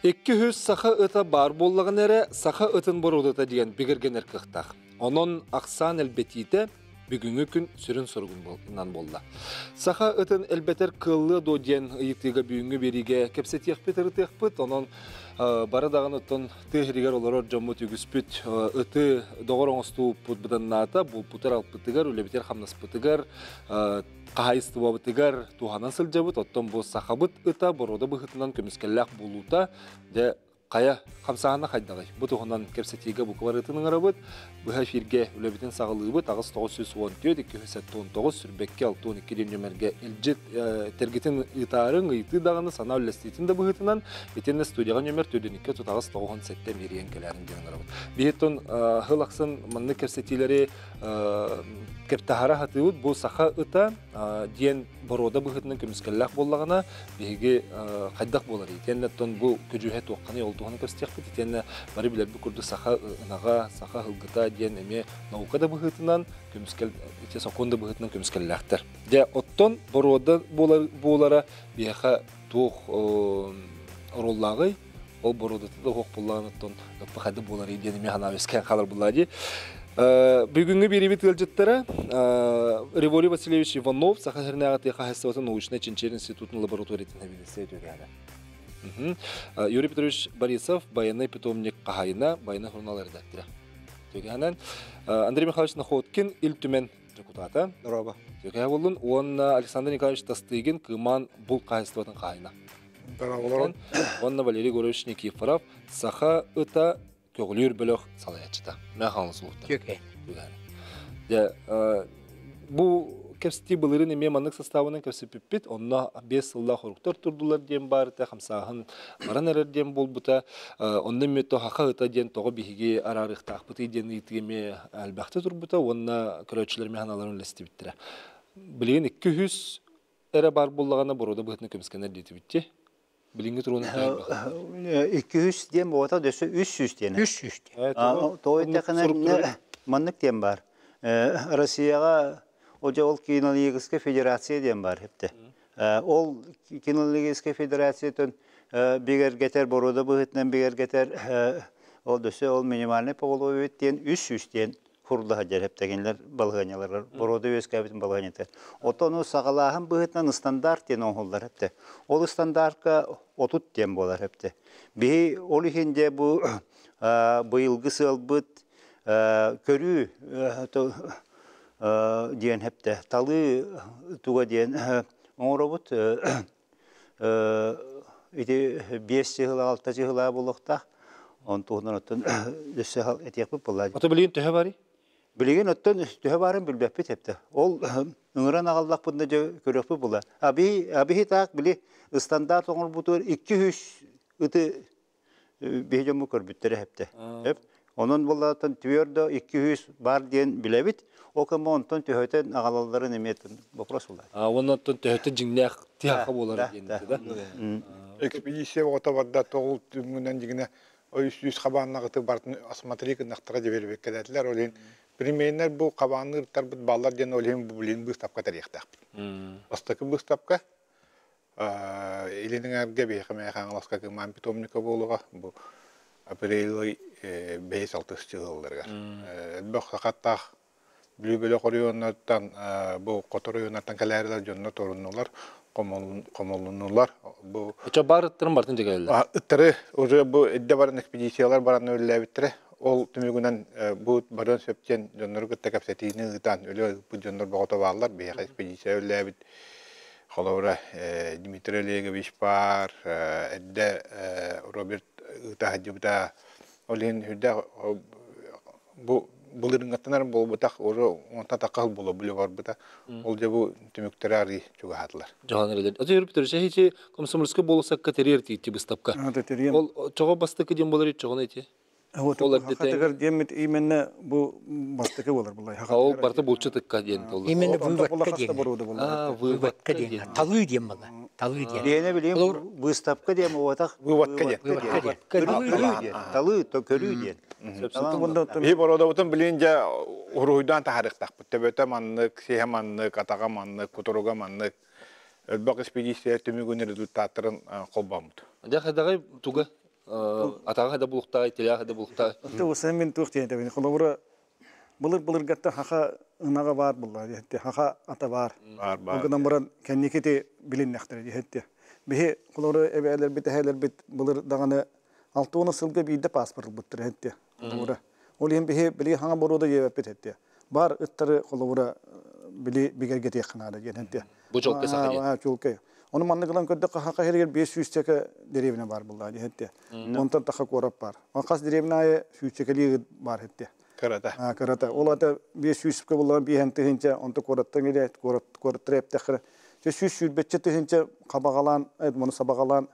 200 саха ыта баар буоллаҕына эрэ, саха ытын боруодата диэн бигэргэнэр кыахтаах. Онон ахсаан элбэтиитэ бүгүҥҥү күн сүрүн соругунан буолла. Саха ытын элбэтэр кыаллыа дуо диэн ыйытыыга бүгүҥҥү биэриигэ кэпсэтиэхпит, ырытыахпыт. Онон бары даҕаны оттон тыа сиригэр олорор дьоммут үгүспүт ыты доҕор оҥостубуппут быданнаата, булпутар-алпытыгар, үлэбитигэр-хамнаспытыгар, хаһаайыстыбабытыгар туһанан сылдьабыт. Оттон бу сахабыт ыта боруода быһыытынан көмүскэллээх буолуута дьэ хайа хамсааһына хайдаҕый? Бу туһунан кэпсэтиигэ бука барытын ыҥырабыт. Быһа эфиргэ үлэбитин саҕалыыбыт. 8 914 279 22 62 диэн нүөмэргэ илдьит тергитин ыытаарыҥ, ыйытыы даҕаны, санаа үллэстиитин да быһыытынан итиэннэ студияҕа нүөмэр 42 38 97 миэрийэн кэлээрин диэн ыҥырабыт. Биһиттон хыл ахсын маннык кэпсэтиилэри кэптаһара хатыыбыт. Бу саха ыта диэн боруода быһыытынан көмүскэллээх буоллаҕына, биһиги хайдах буолар? Итиэннэ оттон бу көдьүүһэ туохханый, ол туһунан көрсүөхпүт. Итиэннэ бары билэрбит курдук саха ынаҕа, саха ыһылгыта диэн эмиэ наука да быһыытынан көмүскэл, ити сокуон да быһыытынан көмүскэллээхтэр. Дьэ, оттон боруода буолара биһиэхэ туох оруоллааҕый? Ол боруодата да уһуох буоллаҕына, оттон ыппа хайда буоларый диэн эмиэ санаа үөскээн хаалар буоллаа дии. Бүгүҥҥү биэриибит ыалдьыттара Револий Васильевич Иванов, Саха сиринээҕи тыа хаһаайыстыбатын научнай чинчийэр институтун лабораториятын сэбиэдиссэйэ үтүөкээнэ. Юрий Петрович Борисов, байыаннай питомник хаһаайына, байыаннай сурунаал редактора. Үтүөкээнэн Андрей Михайлович Находкин, Ил Түмэн дьокутаата. Дорообо. Үтүөкэһэ буоллун. Уонна Александр Николаевич Тастыгин, Кыымаан булт хаһаайыстыбатын хаһаайына. Дорооболорун. Уонна Валерий Егорович Никифоров, Саха ыта көҕүлүүр бөлөх салайааччыта. Мэ хаалыс улуктар. Үтүөкэ. Дьэ, бу кэпсэтии былырыын эмиэ маннык састаабынан кэпсэппиппит. Онно 5 сыллаах оруктар турдулар диэн баарыта, хамсааһын баран эрэр диэн буолбута. Онно эмиэ саха ыта диэн тоҕо биһиги араарыахтаахпытый диэн ыйытыы эмиэ элбэхтэ турбута уонна көрөөччүлэр эмиэ санааларын үллэстибиттэрэ. Билигин 200 эрэ баар буоллаҕына боруода быһыытынан көмүскэнэр диэтибит. Билиҥҥи туругунан төһө 200 диэн буолбата, өссө 300 диэн. 300 диэн. Тоҕо эттэххинэ, маннык диэн баар. Россияҕа ол кинологическая федерация диэн баар эбитэ. Ол кинологическая федерациятын бигэргэтэр, боруода быһыытынан бигэргэтэр, ол дөссө ол минимальный поголовье диэн 300 диэн хурдаһа дьэрэптэгинлэр балаһыанньаларыгар боруода үөскээбитин балаһыанньата. Оттон саҕалааһын быһыытынан стандарт диэн оҥоһуллар эбитэ. Ол стандартка 30 диэн буолар эбитэ. Биһи ол иһин дьэ бу быйылгы сыалбыт көрүү диэн эптэ. Талыы туга диэн оҥоробут ити 5 сыла, 6 сыла буолуохтаах. Онтуһунан оттон өссө этиэхпит буолла. Ото билигин төһө барый? Билигин оттон төһө баарын билбэппит эптэ. Ол ыҥыран аҕаллахпытына дьэ көрүөхпүт була. Абиһи таак били стандарт оҥорбутугар 200 ыты биһи дьоммут көрбүттэрэ эптэ. Онон буоллааттан твердо 200 бар диэн билэбит. Ол кэмэ онтон төһөтөн аҕалалларын эмиэ вопрос буолар. Онон төһөтө дьиҥнээх тиһаха буолар диэн да. Экспедиция оҕото барда тоҕул түмүнэн дьигинэ 300 хабааннаҕыты бартын осмотри гыннахтара дебербеккелетилер. Ол иһин примерно бу хабаанныыртарбыт баллар диэн ол иһин бу билин выставка тарихтаахпыт. Бастакы выставка Илиниңэргэ биһиэхэ Хаҥаласка Кымаан питомника буолуоҕа бу апрель 5-6 чыһылларыгар. Элбэх сахаттаах Бүлүү бөлөх оройуоннартан бу хоту оройуоннартан кэлээрилэр дьонно торуннулар, хомулуннулар. Бу Очо бар ыттарын бартын дьэгэллэр. Ыттары уже бу эдде баран экспедициялар баран үллээбиттэрэ. Ол түмүгүнэн бу барыан сөп диэн дьоннору кытта кэпсэтиини ыытан өлө ыыппыт дьоннор боҕото бааллар. Биһиэхэ экспедиция үллээбит холобура Дмитрий Олегович баар, эрдэ Роберт ыыта сылдьыбыта. Ол иһин үрдээх бу былырыҥҥаттан буолбатах уже онтон тахха буола биле барбыта. Ол дьэ бу түмүктэрэ арый чугаһаатылар. Жохан эрелер. Аты Юрий Петрович, эһичи Комсомольскай болосакка терьер тиитти выставка. Ол чоҕо бастакы диэн болар чоҕон эти. Вот Ол эрдетен- хатыгар диэммит именно бу бастакы болар булай. Ол барта булчу тыкка диэн толду. Именно выводка диэн. А, Выводка диэн. Талыы диэн була. Талыы диэн. Диэне билим Олор- выставка диэн буолбатах. Выводка диэн. Выводка диэн. Көрүү диэн. Талыы то көрүү диэн. Биһи бородобутун билин дьэ уруһуйдаан таһарыктахпыт. Төбөтө маннык, сиһэ маннык, атаҕа маннык, кутуруга маннык. Элбэх экспедиция түмүгүн результаттарын холбоммут. Дьэ хайдаҕай туга? Атаҕа да булуктаай, тилэҕэ да булуктаай. Аты мен туох диэн этэбин. Холобура былыр былыргатта хаха ынаҕа баар булла диэтти. Хаха ата бар. Бар Ол бар. гынан баран кэнникити билиннэхтэрэ диэтти. Биһи холобура эбээлэрбит эһээлэрбит былыр даҕаны 60 сылга биирдэ паспорт ылбыттар этти. Холобура. Ол иһин биһи били хаҥа боруода диэбэппит этти. Бар ыттары холобура били бигэргэтиэх наада диэн этти. Бу чолкай саха диэн. Чолкай. Оны маннык ылан көрдөх хаха хэригер 500 чека деревня бар булла диэтти. Онтон таха корап бар. Хас деревня айы сүүчекели бар этти. Кырата. Кырата. Ол ата 500 кө булган биһен тыһынча, онто кораттан келе, корат корат треп тахыр. Че сүүс сүүрбетче тыһынча кабагалан, мұны сабагалан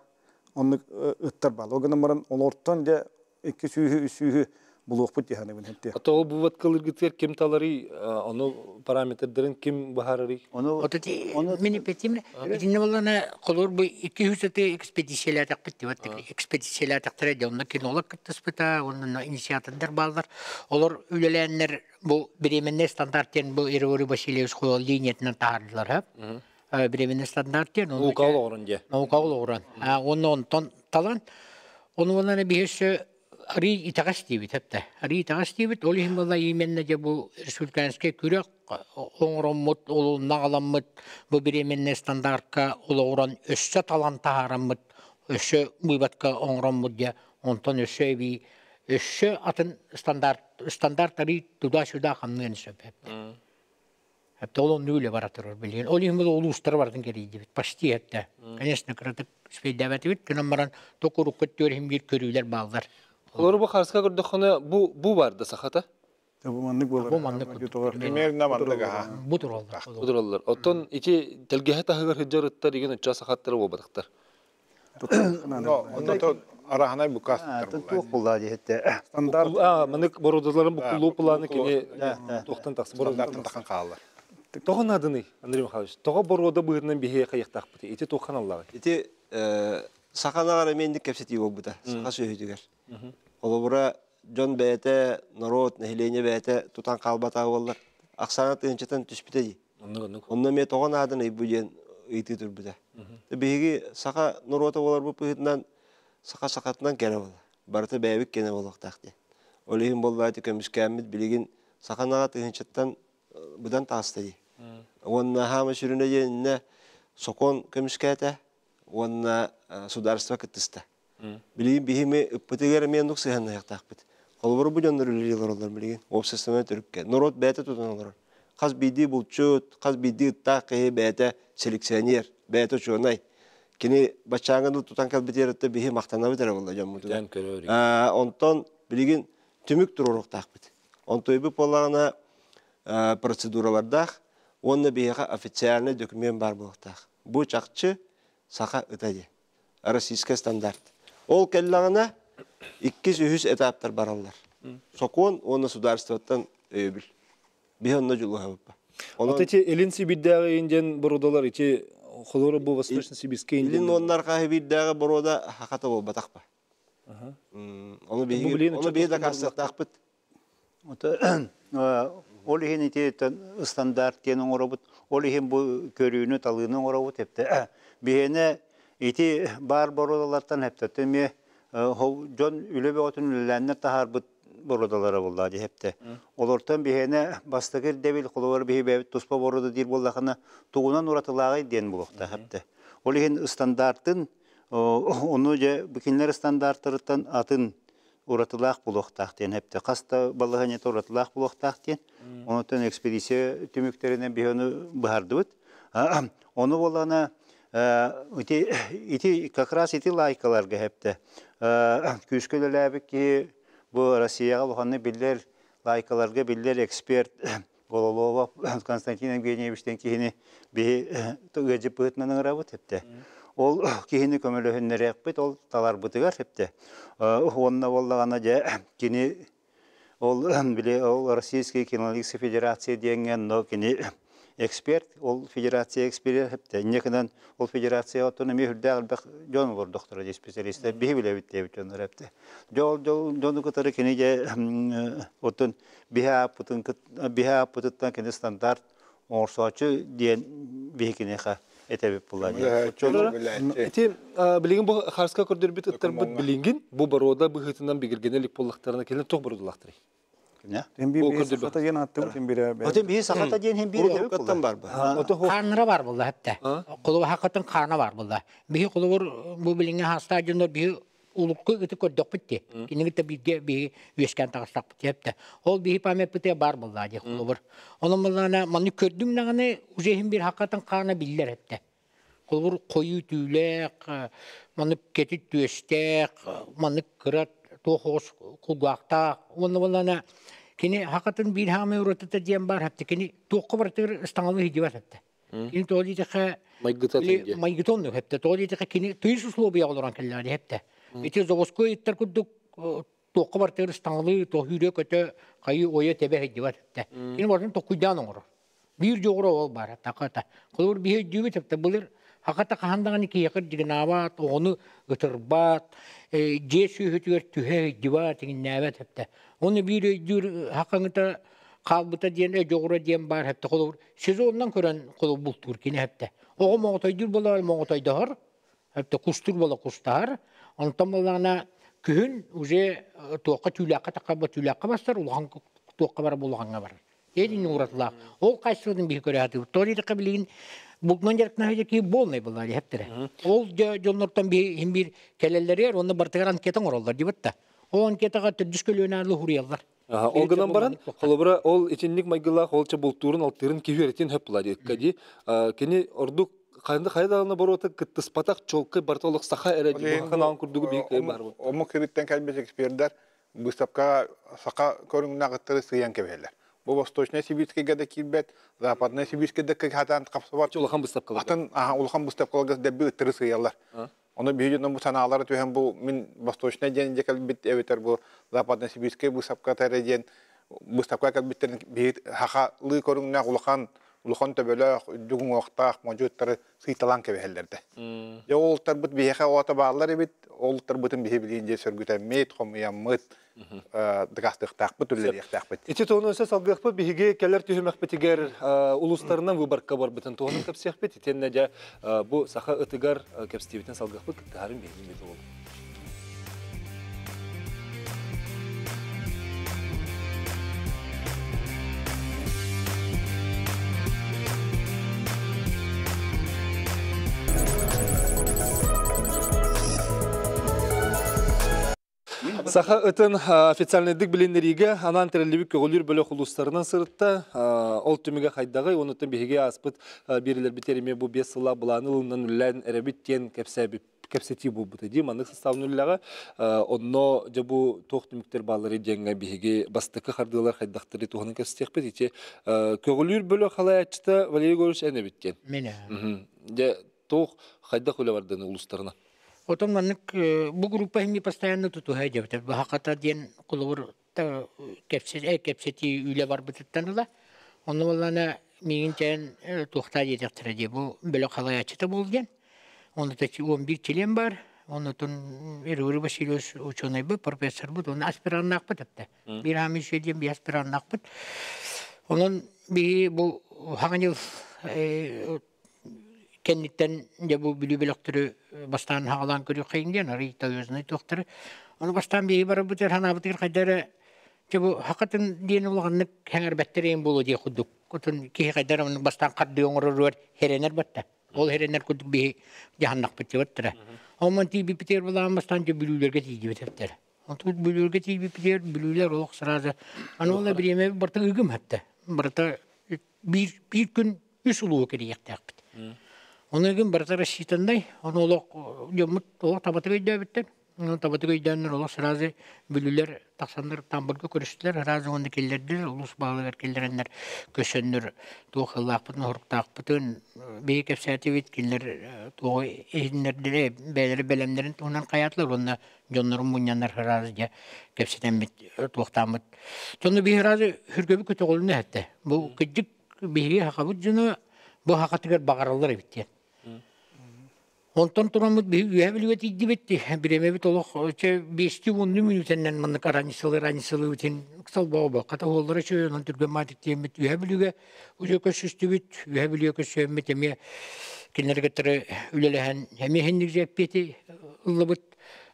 онны ыттар бал. Огынан баран олортон де 2 сүүһү, 3 сүүһү булуохпут диханы бин хетте. Ата ол бу ваткалыргытыр ким талары, ону параметрдерин ким баһарары? Оны Ото мини петимне итинне боллана колор бу 200 экспедициялаатак бит экспедициялаатактара де онна кинолог кыттыспыта, онна инициатордар балдар. Олор үлеләннер бу беременный стандарттен бу Григорий Васильевич холол линиятынан таардылар, ха. Беременный стандарттен. Наукалы орын де. Наукалы орын. Оны онтон талан, оны онан бихесе ари итагас дейбит хатта. Ари итагас дейбит, ол ихин болла именно же бу республиканский күрәк оңроммут, ол нагаламмыт, бу беременный стандартка олоғуран өссө талан тахараммыт, өссө мыйбатка оңроммут же, онтон өссө би өссө атын стандарт, стандарт ари туда-сюда хамныын сөп. Хәтта ол нүле бара турар билген. Ол ихин болла улустар бардын керейди бит, почти хәтта. Конечно, кыратык спейдәбәт бит, көнөн баран токурукка төрһим бир көрүләр балдар. Олору бу харска көрдөхөнө бу бу бар да сахата. Бу маннык болар. Бу маннык болар. Примерно маннык аха. Бу тураллар. Будураллар. Оттон ити телгеһе таһыгар хыджар ыттар деген уча сахаттары болбатыктар. Но онно то араханай букас туох булла диэтте. Стандарт А, манык бородаларын бу кулуу планы кини тохтан тахсы Стандартын тахан хаалар. Тоҕо надыный, Андрей Михайлович? Тоҕо борода быһырынан биһиэ хайыктаахпыт. Ити тохан аллаҕы. Ити саханагар эмиэнник кэпсэтии буолбута. Саха сүөһүтүгэр. Холобура дьон бэйэтэ, народ, нэһилиэнньэ бэйэтэ тутан хаалбатаа буоллар. Ахсаана тыһынчатан түспүтэ дии. Оннук оннук. Онно эмиэ тоҕо наадын ыйбы диэн ыйытыы турбута. Биһиги саха норуота буолар бу быһыытынан саха сахатынан кэрэ буолар. Барыта бэйэбит кэнэ буолуохтаах диэн. Ол иһин буоллаати көмүскээммит билигин саханаҕа тыһынчаттан быдан тааста дии. Уонна хаама сүрүнэ диэнинэ сокон көмүскээтэ, уонна сударство кыттыста. Билигин биһими ыппытыгар эмиэ оннук сыһаннаһыахтаахпыт. Холобура бу дьоннор үлэлиир олороллор билигин. Общественнай төрүккэ. Народ бэйэтэ тутан олорор. Хас биирдии булчут, хас биирдии ыттаах киһи бэйэтэ селекционер, бэйэтэ учуонай. Кини баччааҥҥа тутан кэлбит биһи махтанабыт эрэ буолла дьоммутугар. Дьон көрөөр. Онтон билигин түмүк туруоруохтаахпыт. Онтойбу буоллаҕына процедуралардаах, уонна биһиэхэ официальный документ бар буолуохтаах. Бу чахчы саха ыта диэн. Российский стандарт. Ол кэллэҕинэ иккис үһүс этаптар бараллар. Сокуон уонна сударствоттан өйөбүл. Биһи онно дьулуһабыппа. Онон ити Илин Сибирдээҕи индиан бородалар ити холоро бу Восточно-Сибирский Илин индиан. уоннар хаһы биирдээҕи борода хахата буолбатахпа. Ону биһиги билин ону биһиги дакаастыахтаахпыт. Ол иһин ити стандарт диэн оҥоробут, ол иһин бу көрүүнү талыыны оҥоробут эпте. Биһиэнэ ити бар бородалартан эптэ эмиэ дьон үлэ бөҕөтүн үлэлээннэр таһаарбыт бородалара буолла диэхепте. Олортон биһиэнэ бастакы ирдэбил холобур биһи бэйэбит туспа борода диир буоллахына тугунан уратылааҕый диэн буолуохтаах эпте. Ол иһин стандартын ону же бу кинилэр стандарттарыттан атын уратылаах буолуохтаах диэн эпте. Хаста балаһаньата уратылаах буолуохтаах диэн. Онотон экспедиция түмүктеринен биһи ону быһардыбыт. Ону буоллаҕына ити ити как раз ити лайкаларга хепте. Күүскө үлэлээбит киһи бу Россияҕа улаханнык биллэр лайкаларга биллэр эксперт Гололова Константин Евгеньевичтен киһини биһи ыадьыппытынан ыҥырабыт хепте. Ол киһини көмөлөһүннэриэхпит, ол таларбытыгар хепте. Уонна буоллаҕына дьэ кини ол били ол Российская кинологическая федерация диэҥҥэ но кини эксперт, ол федерация эксперт хепте. Инньэ ол федерация оттон эмиэ үрдээх элбэх дьон олордохторо дии специалисттэр биһи билэбит диэбит дьоннор эпте. Дьол дьол дьону кытары кини дьэ оттон биһи ааппытын биһи ааппытыттан кини стандарт оҥорсоочу диэн биһи киниэхэ этэбит була диэн. Ити билигин бу харска көрдөрбүт ыттарбыт билигин бу боруода быһыытынан бигиргэнэ илик буоллахтарына кэлин туох боруодалаахтарый? Бу сахата диэн аттыбыт хин бире. Отun биһи сахата диэн хин биир этэбит Уруккаттан бар ба. Хааннара бар булла хәтта. Кулуба хакатын хаана бар булла. Биһи кулубур бу билиҥҥи хаастаах дьоннор биһи улукку ыты көрдөхпүт дии. Киниги да бииргэ биһи үөскээн таҕыстахпыт диэптэ. Ол биһи памятпытыгар бар булла дии кулубур. Онон буллаана манны көрдүм даҕаны уже иһин бир хакатын хаана биллэр этте. Холобур, хойуу түүлээх, маннык кэтит түөстээх, маннык кыра туох оҕус кулгаахтаах уонна буоллаҕына кини хакатын биир хаамай уратыта диэн баар хатта кини туохха барытыгар ыстаҥалыы сылдьыбат хатта. Кини тоҕо диэтэххэ Майгыта тэнгэ. Майгыта оннук хэтте. Тоҕо диэтэххэ кини тыйыс условияҕа олорон кэллэҕэ хэтте. Ити заводской ыттар курдук туохха барытыгар ыстаҥалыы, туох үүрэ-көтө, хайыы ойо тэбэ сылдьыбат хэтте. Кини барытын толкуйдаан оҥорор. Биир дьоҕура ол баар таката. Холобур биһи өйдүүбүт эбитэ былыр хахата хаһан даҕаны киһиэхэ дьигинаабат, оҕону ытырбат, дьиэ сүөһүтүгэр түһэ өйдүбэт, иҥиннээбэт эбитэ. Ону биир өйдүүр хахаҥыта хаалбыта диэн дьоҕура диэн баар эбитэ. Холобур сезонунан көрөн холобур бултуур кини эбитэ. Оҕо моҕотойдуур буолар моҕотойдоһор, эбитэ кустуур буола кустаһар. Онтон буоллаҕына күһүн уже туохха түүлээххэ таххарба түүлээххэ бастар, улахан туохха барар улахаҥҥа барар. Эдин уратылаах. Ол качествотын биһи көрө сатыыбыт. Тоҕо диэтэххэ билигин бултунан дьарыктана киһи буолнай буолла диэхтэрэ. Ол дьоннортон биһи биир кэлэллэригэр уонна бартыгар анкета оҥороллор диэбит да. Ол анкетаҕа төрдүс көлүөнэ луһуруйаллар. Ол гынан баран, холобура, ол итинник майгылаах ол бултуурун, алтыырын киһи үөрэтин хөп була диэккэ дии. Кини ордук хайда хайа даҕаны боруота кыттыспатах чолкай барыта олох саха эрэ ханаан курдугу биир баар. Омук сириттэн кэлбит экспердэр Быыстапкаҕа саха көрүҥнээх ыттары сыыйан кэбиһэллэр. Бу Восточнай Сибирскэйгэ да киирбэт, Западнай Сибирскэй да сатаан хапсыбат. Улахан быыстапкаларга. Атын улахан быыстапкаларга дэлби ыттары сыыйаллар. Ону биһиги дьоно бу санаалара түһэн бу мин Восточнай диэн дьэ кэлбит эбэтэр бу Западнай Сибирскэй быыстапката эрэ диэн быыстапка кэлбиттэрин биһиги сахалыы көрүҥнээх улахан улахан төбөлөөх, үрдүк уҥуохтаах модьу ыттары сыйталаан кэбиһэллэр да. Дьэ ол ыттарбыт биһиэхэ оҕото бааллар эбит, ол ыттарбытын биһи билигин дьэ сөргүтэммит, хомуйаммыт, дакаастыахтаахпыт, үлэлиэхтээхпит. Ити туһунан өссө салгыахпыт биһиги кэлэр түһүмэхпитигэр улуустарынан выборка барбытын туһунан кэпсиэхпит. Итиэннэ дьэ бу саха ытыгар кэпсэтиибитин салгыахпыт кыттыһарын биһиги буолуо. Саха ытын официальныйдык билиннэриигэ анаан тэриллибит көҕүлүүр бөлөх улуустарынан сырытта. Ол түмүгэ хайдаҕый? Онуттан биһиги ааспыт биэрилэрбит эмиэ бу 5 сыллаах былааны ылынан үлэлээн эрэбит диэн кэпсээбит кэпсэтии буолбута дии. Маннык составын үллэҕэ. Онно дьэ бу туох түмүктэр бааллары диэҥҥэ биһиги бастакы хардыылар хайдахтары туһунан кэпсэтиэхпит. Ити көҕүлүүр бөлөх халайааччыта Валерий Егорович эн эбит диэн. Мен. Дьэ туох хайдах үлэ бардыны улуустарына? Отон маннык бу группа химми постоянно тутуһа дьэбитэ. Баһаката диэн холобур кэпсэтии үлэ барбытыттан ыла. Онно буоллаана миигин чээн туохтаа диэтэхтэрэ дии бу бөлөх халайааччыта буол диэн. Онно 11 член бар. Оннотун Григорий Васильевич ученыйбыт, профессорбут, уонна аспираннаахпыт эптэ. Биир аамын диэн биир аспираннаахпыт. Онон биһи бу хаҥан жыл кэнниттэн дьэ бу Бүлүү бөлөхтөрү бастаан хаҕалаан көрүөххэйин диэн арый таежный туохтары. Ону бастаан биһи барарбытыгар санаабытыгар хайда эрэ дьэ бу хакатын диэн улаханнык хэҥэрбэттэр эҥин буолуо диэх курдук. Отун киһи хайда эрэ бастаан хардыы оҥороругар хэрэнэр батта. Ол хэрэнэр курдук биһи дьаһаннахпыт дьыбаттара. Онон тиийбиппитигэр былаан бастаан дьэ Бүлүүлэргэ тиийдибит эбиттэр. Онтубут Бүлүүргэ тиийбиппитигэр Бүлүүлэр олох сразу аны ол бириэмэ барыта ыгым хатта. Барыта биир биир күн үс улуу кэрийиэхтээхпит. Ону ыгым барыта рассчитаннай, ону олох дьоммут олох табатык өйдөөбүттэр. Ону табатык өйдөөннөр олох сразу Бүлүүлэр тахсаннар Тамбурга көрүстүлэр, сразу уонна киллэрдилэр, улуус баһылыгар киллэрэннэр көсөннөр туох ыллаахпытын, оһуруктаахпытын биһи кэпсээтибит, кинилэр туоҕу иһиннэрдилэр, бэйэлэрэ бэлэмнэрин туһунан хайаатылар уонна дьоннорун мунньаннар сразу дьэ кэпсэтэммит туохтааммыт. Дьону биһи сразу сүргэбит көтөҕүлүнэ эттэ. Бу кырдьык биһиги хахабыт дьоно бу хахатыгар баҕараллар эбит диэн. Онтон тураммыт биһи үөһэ бүлүүгэ тиийдибит. Бириэмэбит олох чэ биэстии уоннуу мүнүүтэннэн маннык араньысылы араньысылыбытын ыксал бөҕө хата уоллара үчүгэй онон түргэн маатик тиэммит үөһэ бүлүүгэ уже көрсүстүбүт үөһэ бүлүүгэ көрсүөммүт эмиэ. Кинилэри кытары үлэлэһэн эмиэ иһинник эппиэти ыллыбыт.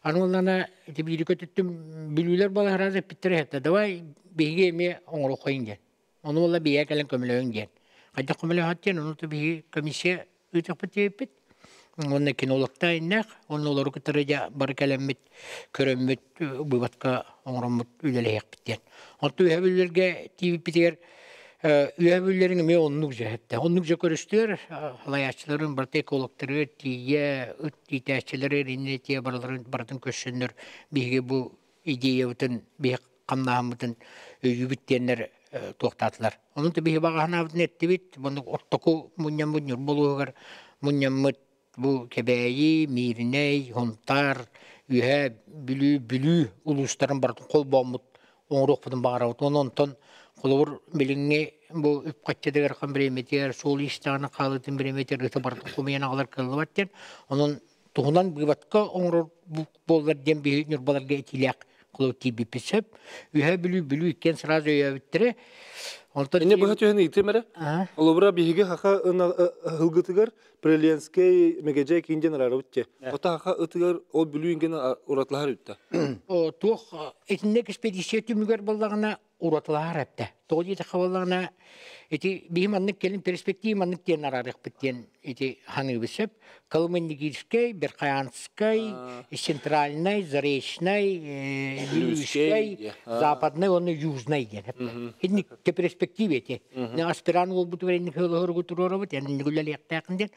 Аны уоллана ити биири көтүттүм бүлүүлэр балаһараас эппиттэрэ этэ. Давай биһиги эмиэ оҥоруоххайын диэн. Ону буолла биһиэхэ кэлэн көмөлөһүҥ диэн. Хайдах көмөлөһөт диэн, ону биһиги комиссия ыытыахпыт диэбиппит. Уонна кинологтаа иннээх, уонна олору кытары дьэ бары кэлэммит, көрөммүт, выводка оҥороммут үлэлэһиэхпит диэн. Онтон үөһэ бүлүүлэргэ тиийбиппитигэр үөһэ бүлүүлэриҥ эмиэ оннук дьэ эттэ. Оннук дьэ көрүстүлэр, салайааччыларын, барыта экологтары тиийэ, ыт иитээччилэри иннинэ тиийэ барыларын барытын көрсөннөр биһиги бу идеябытын, биһи хамнаһыммытын өйүүбүт диэннэр туохтаатылар. Онон биһи баҕаһанаабытын эттибит, маннык ортоку мунньаммыт Ньурба улууһугар мунньаммыт бу Кэбээйи, Мииринэй, Һунтаар, Үөһээ Бүлүү, Бүлүү улуустарын барытын холбооммут оҥоруохпутун баҕарабыт. Уонна онтон холобур билиҥҥи бу үп-харчы дыгырхан бириэмэтигэр, суол иистэҕинэ хаалыытын бириэмэтигэр ыты барытын хомуйан аҕалар кыаллыбат диэн. Онон туһунан быыбатка оҥорор буоллар диэн биһи ньурбаларга этиилээх холобур тиийбиппит сөп. Үөһээ Бүлүү, Бүлүү иккиэн сразу өйөөбүттэрэ. Онтон Инне быһа түһэн ыйытыым эрэ. Олобура биһиги хаха ыһылгытыгар Приленскэй Мегэдьэй киин диэн араарабыт те. Ота хаха ытыгар ол Бүлүү ингэн уратылаһар үттэ. Туох итинник экспедиция түмүгэр буоллаҕына уратылаһар эптэ. Тоҕо диэтэххэ буоллаҕына, ити биһи маннык кэлин перспектива маннык диэн араарыахпыт диэн ити ханыыбыт сөп. Колымындигирскэй, Верхоянскай, Центральнай, Заречнай, Вилюйскай, Западный уонна Южный диэн. Итинник перспектива ити. Аспирант буолбутугар инник ыалыһыргы туруорабыт, инник үлэлиэхтээхин диэн.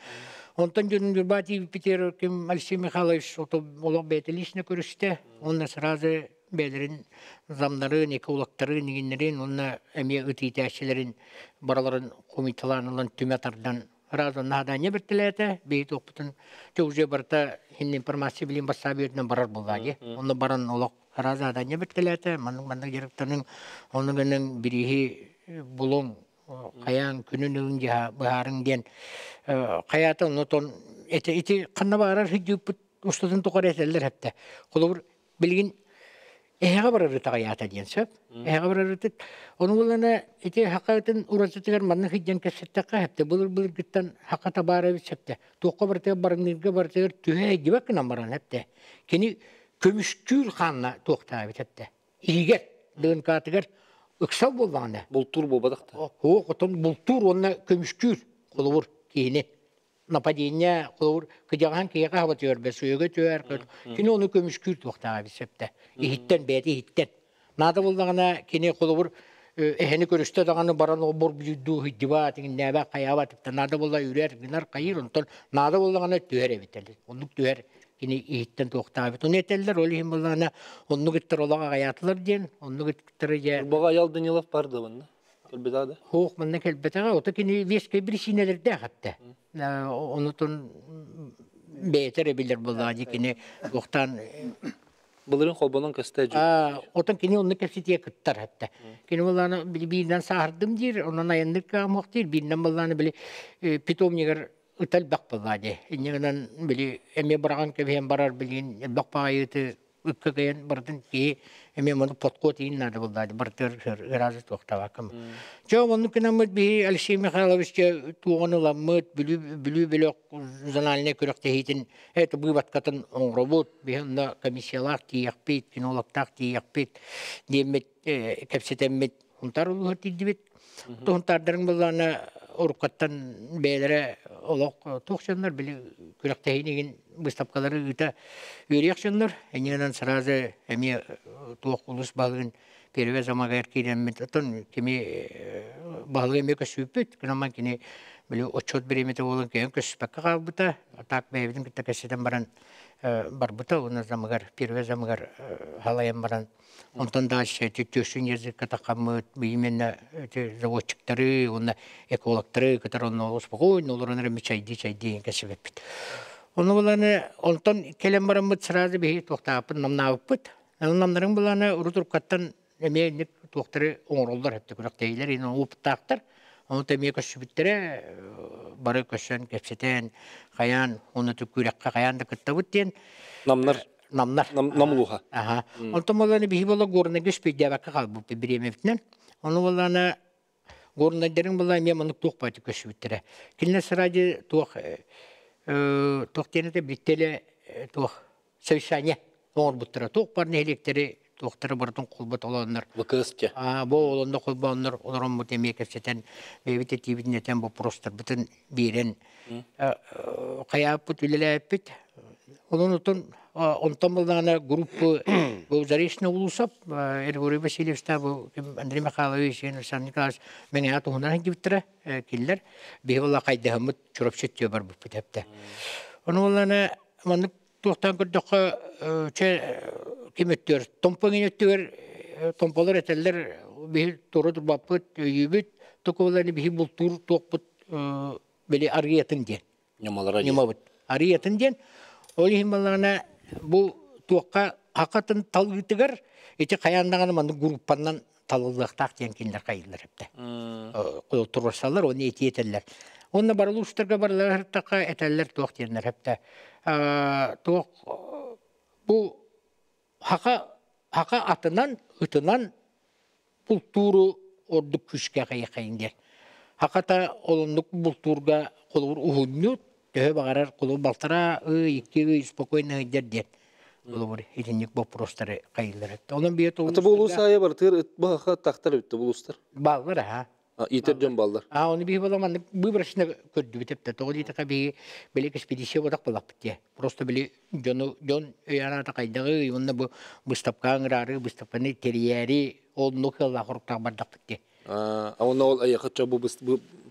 Онтон дьон Ньурбаати Питер ким Алексей Михайлович олох бэйэтэ лично көрүстэ. Онно сразу бэйэлэрин замнарын, экологтарын, иҥиннэрин уонна эмиэ ыт иитээччилэрин барыларын хомуйталаан ылан түмэ тардан раза наһадаанньа бэртэлээтэ. Биһи туохпутун те уже барыта хин информация билин бассаап үөрүнэн барар буоллаа дии. Онно баран олох раза наһадаанньа бэртэлээтэ. Маннык маннык дьарыктаныҥ, онну гыныҥ бирииһи булуҥ, хайаан күнүн ылын дьаһа быһаарыҥ диэн хайаата оннотон ити ити ханна баарар сылдьыыппыт устатын тухары этэллэр хэптэ. Холобур билигин эһэҕэ барарыт аҕыйаата диэн сөп. Эһэҕэ барарытыт. Ону булана ити хакатын уратытыгар манна сылдьан кэпсэттэххэ хэптэ былыр-былыргыттан хака табаара эбит сөптө. Туохха барытыгар барыҥныырга барытыгар түһэ дибэк гынан баран хэптэ. Кини көмүскүүр хаанна туохтаабыт хэптэ. Иһигэр, ДНК-тыгар ыксал буоллаҕына. Бултуур буолбатах да. Суох, отон бултуур уонна көмүскүүр холобур киһини нападение холобур кыдьаҕаһан киһиэхэ хаба түөрбэ суйуга түөр кини ону көмүскүүр туохтааҕа эбит сөптө иһиттэн бэйэтэ иһиттэн наада буоллаҕына кини холобур эһэни көрүстэ даҕаны баран обор бүдүү сылдьыбат иҥнээбэт хайаабат наада буолла үрэр гынар хайыыр онтон наада буоллаҕына түһэр эбит оннук түһэр кини иһиттэн туохтаабыт ону этэллэр ол иһин буоллаҕына оннук иттэр олох аҕайаатылар диэн оннук иттэр дьэ Баҕа Аял Данилов бар да манна Кэлбэтэҕэ да? Суох, манна кэлбэтэҕэ. Ото кини вескэй бирисиинэлэрдээх этэ. Онутун бэйэтэ эрэ билэр буоллаҕа дии кини туохтаан Былырын холбонон көстө Отон кини онно кэпсэтиэ кыттар этэ. Кини буоллаана били бииринэн сааһырдым диир, онон айаннык каамуох диир, бииринэн буоллаана били питомнигар ыта элбэх буоллаа дии. Инньэ гынан били эмиэ быраҕан кэбиһэн барар билигин элбэх баҕайыты ыкка кыйан барытын киһи эмиэ маны подход иин наада буоллаа барытыгар ыраазы туохтаабаккам. Чэ оннук гынаммыт биһи Алексей Михайлович туоҕун ыламмыт Бүлүү Бүлүү бөлөх зональнай күрэхтэһиитин это быыбаткатын оҥоробут биһи онно комиссиялаах тиийэхпит кинологтаах тиийэхпит диэммит кэпсэтэммит Хунтаар улууһа тиийдибит. Хунтаардарыҥ былаана уруккаттан бэйэлэрэ олох туох дьоннор били күрэхтэһиини игин быыстапкалары ыыта үөрүйэх дьоннор. Энньэнэн сразу эмиэ туох улус баһылыгын первый замагар киирэммит. Оттон кими баһылыгы эмиэ көссүүппүт. Кынаман кини били отчет бириэмэтэ буолан кыайан көссүпэккэ хаалбыта. Так бэйэбитин кытта кэпсэтэн баран барбыта. Уонна замыгар первый замыгар халайан баран Онтон дальше эти тещин языкка тахаммыт, именно эти заводчиктары уонна экологтары кытары онно спокойно олорон эрэ чайдыы-чайдыы кэсибэппит. Ону буланы онтон кэлэн бараммыт сразу биһи туохтааппыт намнаабыппыт. Намнарын буланы урут уруккаттан эмиэ инник туохтары оҥороллор эбит күрэхтэһиилэр ин опыттаахтар. Ону эмиэ көссүбүттэрэ бары көссөн кэпсэтэн хайаан уонна күрэххэ хайаан да кыттабыт диэн. Намнар Намнар. Нам улууһа. Аха. Онтон буоллаҕына биһи буолла Горнайга үспүйдээбэккэ хаалбыппыт бириэмэбитинэн. Ону буоллаҕына Горнайдарыҥ буолла эмиэ маннык туох баайдык көстүбүттэрэ. Кинилэр сразу туох Туох диэн этэ биттэлэ туох совещание оҥорбуттара. Туох бар нэһилиэктэри туохтары барытын холбот олооннор. ВКС-ча. Бу олонно холбооннор олороммут эмиэ кэпсэтэн бэйэбит этиибитин этэн боппуруостарбытын биэрэн хайааппыт үлэлээппит. Онон отон онтон буллаҕына группа бу Заречный Улусов, Григорий Васильевичта бу Андрей Михайлович, Александр Николаевич мэҥэҕэ туһунан сылдьыбыттара киллэр. Биһи була хайдаһыммыт Чурапчы өттүө барбыппыт эптэ. Ону буоллаҕына маннык туохтан көрдөххө чэ ким өттүгэр Томпо эҥин өттүгэр томполор этэллэр биһи туора турбаппыт өйүүбүт токуоланы биһи бултуур туохпут били арыйатын диэн ньымалара ньымабыт арыйатын диэн ол иһин баллаҕына бу туохха хакатын талыытыгар ити хайаан даҕаны маннык группаннан талыллыахтаах диэн кинилэр хайыыллар эптэ туруорсаллар уонна этии этэллэр уонна барылуустарга барыларыттахха этэллэр туох диэннэр эптэ туох бу хака хака атынан ытынан бултууру ордук күүскэ хайыхайын диэн хаката олоннук бултуурга холобур уһунньут төһө баҕарар холобур балтараа ый 2 ый спокойно сылдьар диэн холобур итинник боппуруостары хайыыллар эттэ онон биэ Ата бу улуус аайы барытыгар ыт баха тахтар эбит улуустар. Бааллар аха. Иитэр дьон бааллар. А оны биһи бола маннык выборочно көрдүбүт эптэ. Тоҕо диэтэххэ биһи били экспедиция бодах булаппыт дии. Просто били дьону дьон өйанаата хайдаҕый уонна бу быыстапкаҕа ыҥыраары быыстапканы тэрийээри оннук сыаллаах хоруктаах бардахпыт дии. А онно ол айахычча бу бу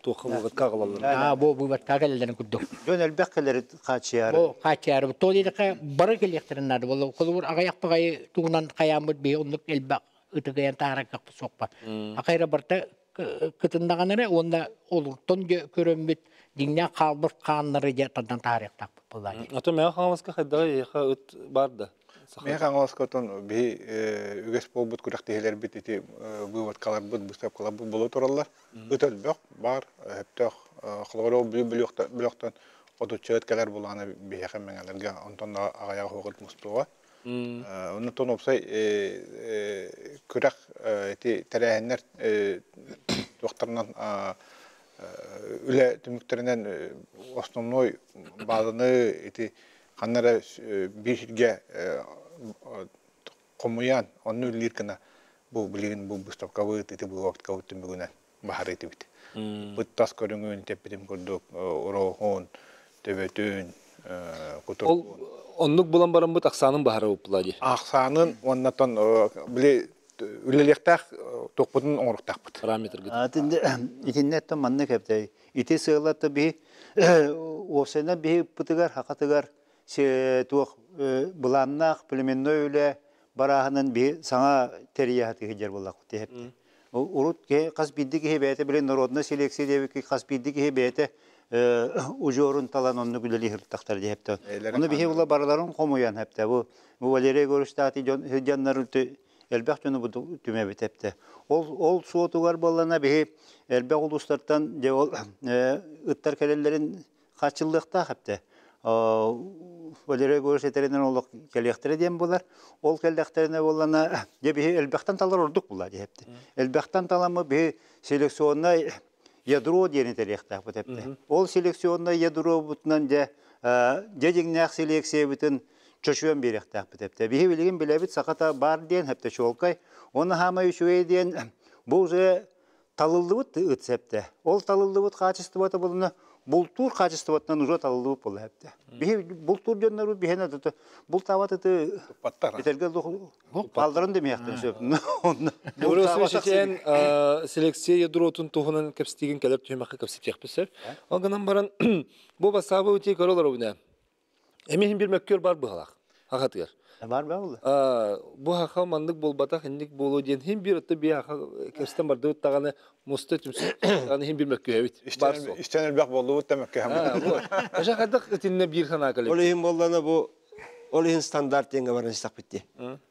туохха быватка аҕалаллар. А бу быватка кэлэллэрин курдук. Дьон элбэх кэлэри хааччыйаары. Бу хааччыйаары. Тоҕо диэтэххэ бары кэлиэхтэрин наада. Болла холобур аҕыйах баҕайы тугунан хайааммыт биһи оннук элбэх ытыгыйан таһаарар суохпа. Акайра барта кытыннаҕына эрэ уонна олуртон көрөммүт дьиҥнээх хаалбыт хааннары дьэ тардан таһаарыахтаахпыт буоллаа дии. Ото Мэҥэ Хаҥаласка хайдаҕый эйиэхэ ыт баар да? Мэҥэ Хаҥаласка отон биһи үгэс буолбут күрэхтэһиилэрбит ити выводкаларбыт, быыстапкаларбыт буола тураллар. Ыт өлбөх баар, өптөөх холобур ол бөлөхтөн отучча ыт кэлэр булаана биһиэхэ мэҥэлэргэ онтон да аҕыйах уоҕут мустуоҕа. Оннуттан уопсай күрэх ити тэрээһиннэр туохтарынан үлэ түмүктэринэн основной баазаны ити ханна эрэ биир сиргэ хомуйан онно үлэлиир гына бу билигин бу быыстапкабыт ити быыбапкабыт түмүгүнэн баһар этибит. Быт тас көрүҥүн тэппитим курдук ороһун, төбөтүн, кутуругун. Ол оннук булан бараммыт ахсаанын баһарабыт дии. Ахсаанын уоннатан били үлэлиэхтээх туохпутун оҥоруохтаахпыт. Параметргыт. Итиннэ оттон маннык эбтэй. Ити сыалата биһи уопсайынан биһи ыппытыгар, хакатыгар туох былааннаах племенной үлэ барааһынын биһи саҥа тэрийэ сатыы буоллахпыт тиһэпти. Урут хас биирдии киһи бэйэтэ били народная селекция диэбикки хас биирдии киһи бэйэтэ удьуорун талан оннук үлэлии сырыттахтар диэхтэ. Ону биһи була барыларын хомуйан хэптэ. Бу Валерий Егоровичтаати дьон сылдьаннар элбэх дьону бу түмэбит эптэ. Ол ол суотугар буоллана биһи элбэх улуустартан дьэ ол ыттар кэлэллэрин хааччыллыахтаах эптэ. Валерий Егорович этэринэн олох кэлиэхтэрэ диэн буолар. Ол кэллэхтэринэ буоллана дьэ биһи элбэхтэн талар ордук була диэпти. Элбэхтэн таламмы биһи селекционнай ядро диэни тэриэхтээхпит эптэ. Ол селекционнай ядробутунан дьэ дьэ дьиҥнээх селекциябытын чочуйан биэриэхтээхпит эптэ. Биһи билигин билэбит сахата бар диэн эптэ чуолкай. Оны хаамай үчүгэй диэн бу уже талыллыбыт ыт сэптэ. Ол талыллыбыт хаачыстыбата булуна бултуур хаачыстыбатынан уже талыллыбыт буолла хэптэ. Биһи бултуур дьоннору биһиэнэ тута бултаабат ыты этэргэ хаалларын демиэхтэн сөп. Эн селекция ядротун туһунан кэпсэтиигин кэлэр түһүмэххэ кэпсэтиэхпит сөп. Ол гынан баран бу бассаабы утии көрө олоробун. Эмиһин бир мөккүөр бар быһалаах. Хахатыгар. Бар ба булла. Бу хаха маннык буолбатах инник буолуо диэн хин бир отто би хаха кэстен бардыбыт даҕаны муста түмсү даҕаны хин бир мөккүһэбит. Бар сол. Истэн элбэх боллубут да мөккүһэбит. Аша хайдах итиннэ биир санаа кэлэр. Ол иһин боллана бу ол иһин стандарт диэҥҥэ баран истэхпит дии.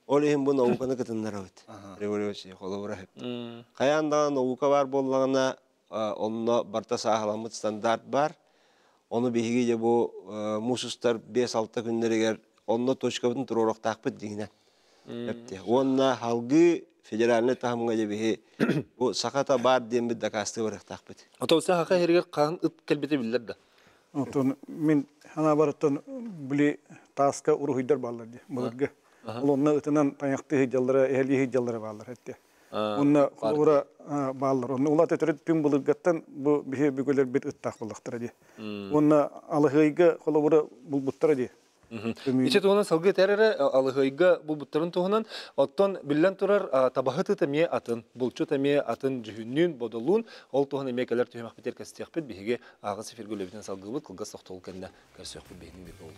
Ол иһин бу науканы кытыннарабыт. Революция холобура хэп. Хайаан даҕаны наука бар буоллаҕына онно барта сааһыламмыт стандарт бар. Ону биһиги дьэ бу муус устар 5-6 күннэригэр онно точкабытын туруоруохтаахпыт дьиҥинэн. Эпти. Уонна халгыы федеральнай таһымҥа дьэ биһи бу сахата баар диэммит дакаастыы барыахтаахпыт. Ото саха хергер хаан ыт кэлбите биллэр да. Отон мин санаабарыттан били тааска уруһуйдар бааллар дии былыргы. Ол онно ытынан тайахтыы сылдьаллара, эһэлии сылдьаллара бааллар этте. Онно холобура бааллар. Онно улаата төрүт түҥ былыргаттан бу биһи бүгүлэрбит ыттаах буоллахтара дии. Уонна алыһыйга холобура булбуттара дии. Ити туһунан салгыы этэр эрэ алыһыйга булбуттарын туһунан. Оттон биллэн турар табаһыт ыт эмиэ атын, булчут эмиэ атын дьүһүннүүн, бодолуун. Ол туһунан эмиэ кэлэр түһүмэхпитигэр кэстиэхпит. Биһиги ааҕыс эфиргэ үлэбитин салгыыбыт. Кылгас тохтобул кэннэ көрсүөхпүт биһигини биир буолуҥ.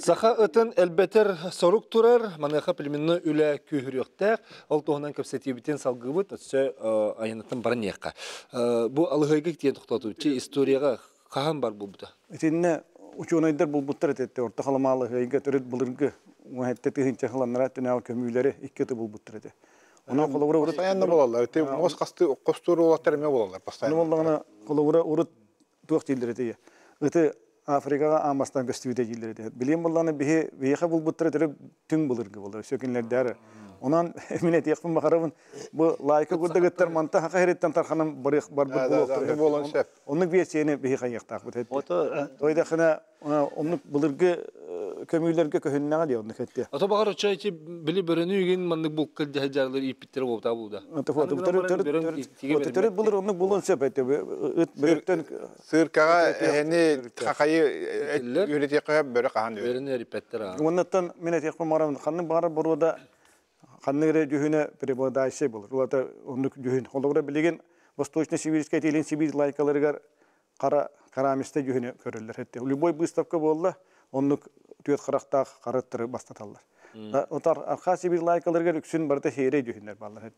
Саха ытын элбэтэр сорук турар, маныаха племенной үлэ күүһүрүөхтээх. Ол туһунан кэпсэтиибитин салгыыбыт, өссө айанатын баран иһиэххэ. Бу алыһыйга тиийэн тохтоотубут. Историяҕа хаһан бар буолбута? Итиннэ учуонайдар булбуттар этэ Орто Халыма алыһыйга төрүт былыргы 17 тыһыынча сылланнара түнээл көмүүлэри икки ыты булбуттар этэ. Онон холобура урут Постоянно буолаллар. Ити муос хасты хостуур уолаттар эмиэ буолаллар постоянно. Ону буоллаҕына холобура урут туох дииллэр этэ ыты Африкаҕа аан бастаан көстүбүтэ дииллэр этэ. Билиэн буоллаҕына биһи биһиэхэ булбуттара төрүт түҥ былыргы буолар. Өссө кинилэрдээр. Онон мин этиэхпин баҕарабын бу лайка курдук манта хаха ириттэн тарханан барыах барбыт буолуохтара. Буолуон сөп. Оннук биэсиэни биһи хайыахтаахпыт этэ. Тойдахына оннук былыргы көмүүлэргэ көһүннэҕэ дии оннук этте. Ото баҕар оччо ити били бөрөнү үгүн маннык булка дьаһаллар ииппиттэрэ буолбута бууда. Төрүт былыр оннук булуон сөп этэ. Ыт бөрөттөн Сыыркаҕа эһэни хахайы үөрэтиэххэ бөрө хаһан үөрэ. Бөрөнү эриппэттэр аа. Уоннаттан мин этиэхпин баҕарабын ханнык баҕарар боруода ханнык эрэ дьүһүнэ преобладающай буолар. Улата оннук дьүһүн. Холобура билигин Восточно-Сибирскай Илин Сибирь лайкаларыгар хара керамиста дьүһүнү көрөллөр. Любой выставка буолла, оннук түөрт харахтаах харыттары бастаталлар. Отар Архаа Сибирь лайкаларыгар үксүн барыта сиэрэй дьүһүннэр бааллар.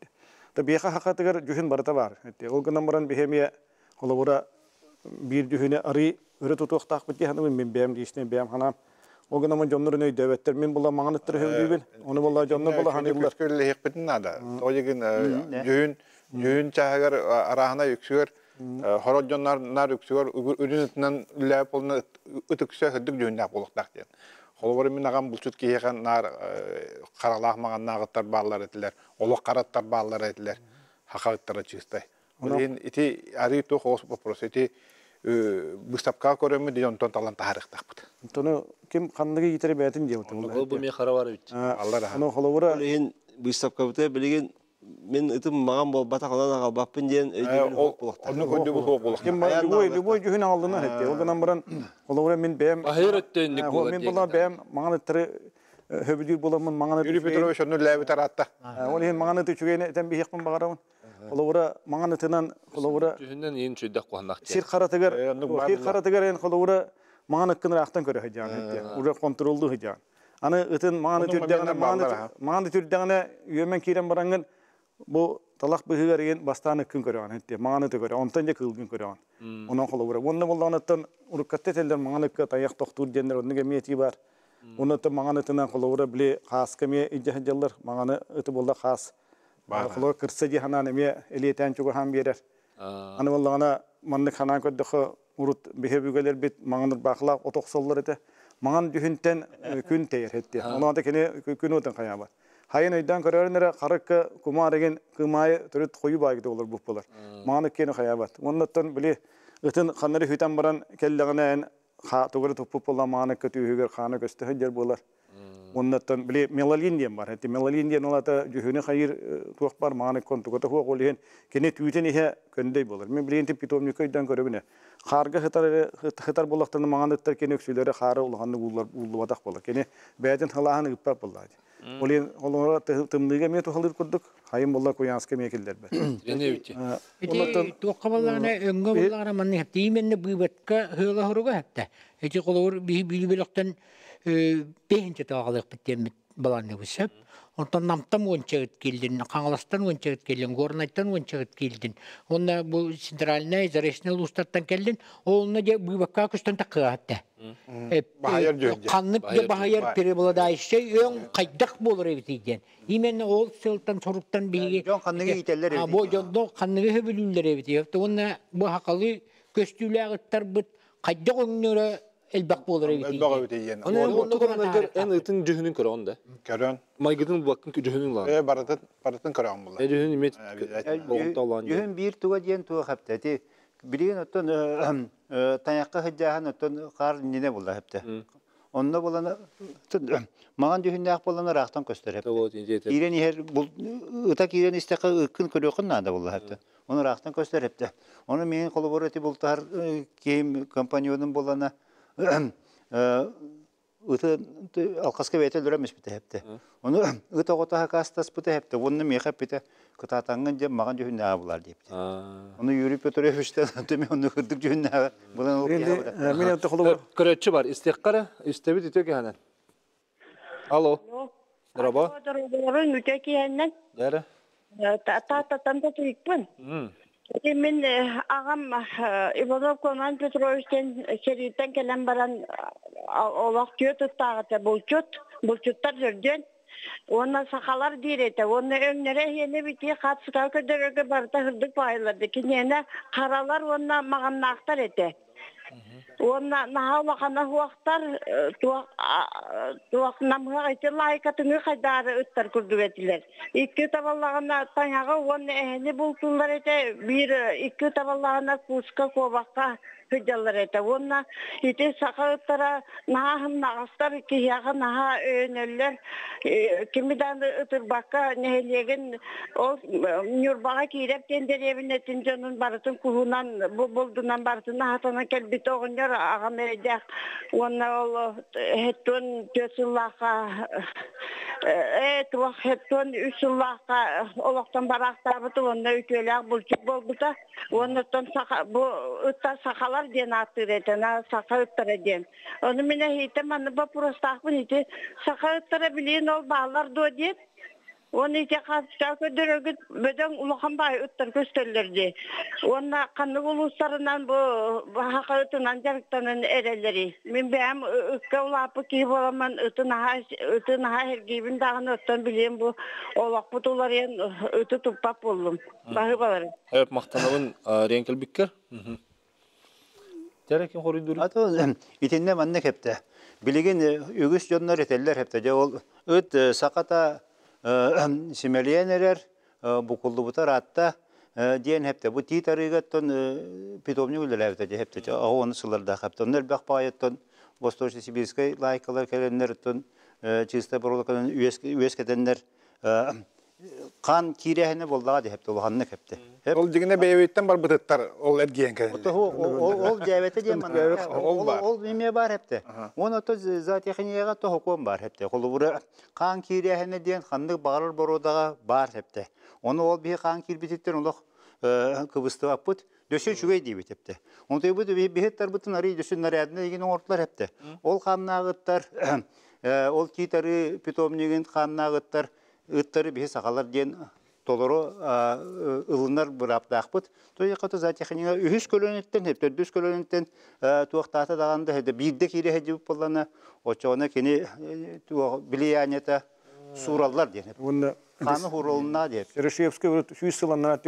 Та биэхэ хахатыгар дьүһүн барыта бар. Ол гынан баран биһэмиэ холобура биир дьүһүнү арыы өрө тутуохтаахпыт дии саныыбын мин бэйэм личный бэйэм ханаам. Ол гынан дьоннорун өйдөөбөттөр. Мин була маҥан ыттары сөбүлүүбүн. Ону була дьоннор була ханыыллар. Үлэлэһиэхпитин наада. Тоҕо дьүһүн дьүһүн чааһыгар арааһына үксүгэр хорот дьоннор нар үксүгэр үрүн ытынан үлэлээбит буолна ыт үксэ сырдык дьүһүннээх буолуохтаах диэн. Холобура мин аҕам булчут киһиэхэ наар харалаах маҥаннаах ыттар бааллар этилэр, олох хара ыттар бааллар этилэр. Хаха ыттара чыыстай. Ол иһин ити арыы туох оҕус вопрос ити быыстапкаҕа көрөммүт дии онтон талан таһаарыахтаахпыт. Онтону ким ханныгы иитэрэ бэйэтин дьыалата буолла. Ол бу миэ хара бар эбит. Аллар аха. Ону холобура Ол иһин быыстапкабытыгар билигин мин ытым маҕан буолбатах онон аҕалбаппын диэн өйдөбүл Ол суох буолуохтаах. оннук өйдөбүл суох буолуохтаах. Ким любой любой дьүһүн аҕаллына этти. Ол гынан баран холобура мин бэйэм Баһыйар өттөөннүк буолар мин була бэйэм маҥан ыттары хөбүдүүр буламмын маҥан Юрий Петрович онну үлэлээбит араатта. Ол иһин маҥан ыты үчүгэйин этэн биһиэхпин баҕарабын. Холобура маҥан ытынан холобура Дьүһүнэн иин чүйдэх куһаннах сир харатыгар сир харатыгар эн холобура маҥан ыккын ыраахтан көрө сылдьаҕын этти. Уже контроллуу сылдьаҕын. Аны ытын маҥан түрдэҕинэ маҥан түрдэҕинэ үөмэн киирэн бараҥҥын бу талах быһыгар игин бастаан ыккын көрөҕүн этти. Маҥан ыты көрө. Онтон дьэ кыылгын көрөҕүн. Онон холобура. Уонна буоллаҕыттан уруккатта этэллэр маҥан ыкка тайах тохтуур диэннэр оннук эмиэ этии бар. Оннуттан маҥан ытынан холобура били хааска эмиэ илдьэ сылдьаллар. Маҥаны ыты буолла хаас. Холобура кырса дии ханаан эмиэ элиэтээн чугаһаан биэрэр. Аны буоллаҕына маннык ханаан көрдөххө урут биһи өбүгэлэрбит маҥан ырбаахылаах от охсоллор этэ. Маҥан дьүһүнтэн күн тэйэр этти. Онон кини күн уотун хайаабат. Хайын өйдөөн көрөрүн эрэ харыкка кумаар эгин кымаайы төрүт хойуу баайгыта олорбут буолар. Маҥан ыккиэни хайаабат. Оннуттан били ытын ханнары хүтэн баран кэллэҕинэ эн тугары туппут буолла маҥан ыкка түүһүгэр хаана көстө сылдьар буолар. Оннуттан били мелалин диэн бар. Эти мелалин диэн олата дьүһүнү хайыр туох бар маҥан ыкка онтугата суох ол иһин кини түүтүн иһэ көндөй буолар. Мен билигин питомникка өйдөөн көрөбүнэ. Хаарга хытар хытар буоллахтарына маҥан ыттар кини үксүлэрэ хаары улаханнык ууллубатах буолар. Кини бэйэтин халааһын ыыппат буоллаа. Ол иһин олоро тымныыга эмиэ туһалыыр курдук, хайын буолла куйааска эмиэ киллэрбэт. Ити туохха буоллаҕына өҥҥө буоллаҕына маннык хэптэ именно быыбатка ыала хоруга хэптэ. Ити холобур биһи биир бөлөхтөн бэһинчэ таҕалыахпыт диэммит балаанныбыт сөп. Онтон Намтан уонча ыт киирдин, Хаҥаластан уонча ыт киирдин, Горнайтан уонча ыт киирдин. Уонна бу центральнай, заречный улуустартан кэллин. Онно дьэ быыбакка көстөн таккыаһатта. Баһайар дьүһүн. Ханнык дьэ баһайар преобладающий өҥ хайдах буолар эбитий диэн. Именно ол сылтан соруктан биһиги Дьон ханныгы иитэллэр эбитий. Бу дьонно ханныгы хөбүлүүллэр эбитий. Уонна бу хакалы көстүүлээх ыттарбыт хайдах өҥнөрө Элбэх буолар эбит. Элбэх эбит диэн. Аны эн эн ытын дьүһүнүн көрөҕүн да? Көрөн. Майгытын булбаккын дьүһүнүн лаан. Э барытын барытын көрөҕүн була. Э дьүһүн имет болҕомтолоон. Дьүһүн биир туга диэн туга хапта. Ити билигин оттон тайахха сылдьааһын оттон хаар иннинэ була хапта. Онно булан маҥан дьүһүннээх буолан ыраахтан көстөр хапта. Киирэн иһэр ыта киирэн истэххэ ыккын көрүөххүн наада буолла хапта. Оны ыраахтан көстөр хапта. Ону миин холобур эти бултаһар киһим компаньоным буолана ыты алхаска бэйэтэ өлөрө миспитэ хепте. Ону ыт оҕото хакастаспыта хепте. Уонна миэхэ эппитэ кытаатаҥҥын дьэ маҕан дьүһүннээҕэ булар диэбитэ. Ону Юрий Петровичтан төмө онну кырдык дьүһүннээҕэ булан ол киһи Мин это холобур Көрөччү бар, истиэххэ истэбит үтө кэһэнэн. Алло. Дорообо. Дорооболорун үтө киһэннэн. Дәрі. Тааттаттан татыйыкпын. Мин аҕам Иванов Конан Петровичтен сэрииттэн кэлэн баран олох түө туттааҕыта булчут, булчуттар сөрдүөн. Уонна сахалар диир этэ. Уонна өҥнөрө эһиэнэ бити хатсыка көрдөрөргө барыта хырдык баайыларды. Киниэнэ харалар уонна маҕаннаахтар этэ. Уонна наһаа улахана суохтар туох туох намыһах ити лаайкатыҥы хайдаары ыттар курдук этилэр. Икки табаллаҕына таҥаҕы уонна эһэни бултууллар этэ, биир икки табаллаҕына куска куобахха сылдьаллар этэ. Уонна ити саха ыттара наһаа сымнаҕастар, киһиэхэ наһаа өйөнөллөр. Кими даҕаны ытырбакка нэһилиэгин ол Ньурбаҕа киирэр диэн дэриэбинэтин дьонун барытын куһунан бу булдунан барытын аһатанан кэлбит оҕонньор аҕам эрэйдээх уонна ол хэттуон түөрт сыллаахха э туох хэттуон үс сыллаахха олохтон бараахтаабыт уонна үтүөлээх булчут буолбута уонна оттон саха бу ыттар сахалар диэн ааттыыр этэ саха ыттара диэн. Ону мин эһиитэ маннык боппуруостаахпын ити саха ыттара билигин ол бааллар дуо диэн. Уонна ити хааччах көрдөрөргүт бөдөҥ улахан баай ыттар көстөллөр дии. Уонна ханнык улуустарынан бу саха ытынан дьарыктанан эрэллэрий? Мин бэйэм ыкка улааппыт киһи буоламмын ыты наһаа ыты наһаа сэргиибин даҕаны оттон билиэм бу олохпут уларыйан ыты туппат буоллум. Баһыыбалары. Эп махтанабын риэн кэлбиккэр. Дьэ ким хоруйдуур? Ато итиннэ маннык эптэ. Билигин үгүс дьоннор этэллэр эптэ. Дьэ ол ыт сахата симэлийэн эрэр, букуллубута ыраатта диэн эптэ. Бу тиит арыыгаттан питомник үлэлээбитэ дьэ эптэ. Аҕа оны сыллардаах эптэ. Онно элбэх баайыттан Восточно-Сибирскай лайкалар кэлэннэр оттон чистай проволоканан үөскэтэннэр хаан киирээһинэ буоллаҕа дии хэпте улаханнык хэпте. Ол дьиҥинэ бэйэбиттэн барбытыттар ол эргийэн кэлэллэр. Ол дьээбэтэ диэн манна ол эмиэ баар хэпте. Уон ото зоотехнияҕа тоһокуон баар хэпте. Холобура хаан киирээһинэ диэн ханнык баҕарар боруодаҕа баар хэпте. Ону ол биһи хаан киирбититтэн олох кыбыстыбаппыт. Дөссө үчүгэй диэбит эпте. Онтуйбут биһиттарбытын арый дөссө нарядный деген оҥортулар эпте. Ол хааннааҕыттар ол тиит питомнигын хааннааҕыттар ыттары биһи сахалар диэн толору ылынар бырааптаахпыт. Туйахата зоотехника үһүс көлөнүттэн, төрдүс көлөнүттэн туохтаата даҕаны да биирдэ киирэ сылдьыбыт буоллана, оччоҕуна кини влияниета суураллар диэн. Уонна Хааны хууралыннаа диэн. Серошевскай 100 сыл аннараа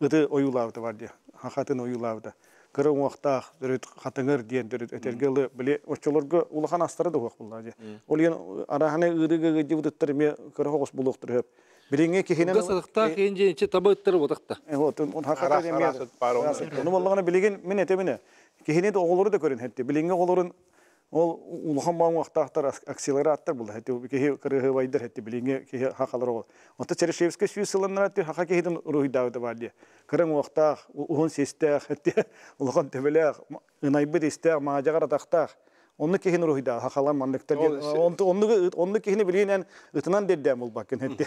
ыты ойуулаабыта бар дии. Хахатын ойуулаабыта. Кыра уҥуохтаах төрүт хатыҥыр диэн төрүт этэргэ ылы били оччолорго улахан астара да уһуох буллаа дии. Ол иһин арааһынай ыарыыга ыалдьыбыт ыттар эмиэ кыра соҕус булуохтара сөп. Билиҥҥи киһинэн Кылгас ылыктаах иһин дьиэ ичи таба ыттары ботахта. Вот хахата эмиэ ону боллаҕына билигин мин этэминэ киһини да оҕолору да көрөн хэтти. Билиҥҥи оҕолорун Ол улахан баҕуохтаахтар акселераттар була хэтти киһи кырыһыбайдар хэтти билиҥҥи киһи хахалар оҕо. Онто Черешевскэй сүүс сылыннара хаха киһитин уруһуйдаабыта баар дии. Кыра уҥуохтаах, уһун систээх, хэтти улахан төбөлөөх, ынайбыт истээх, маадьаҕар атахтаах. Оннук киһини уруһуйдаах хахалар манныктар диэн. Оннук оннук киһини билигин эн ытынан дэрдээн булбаккын хэтти.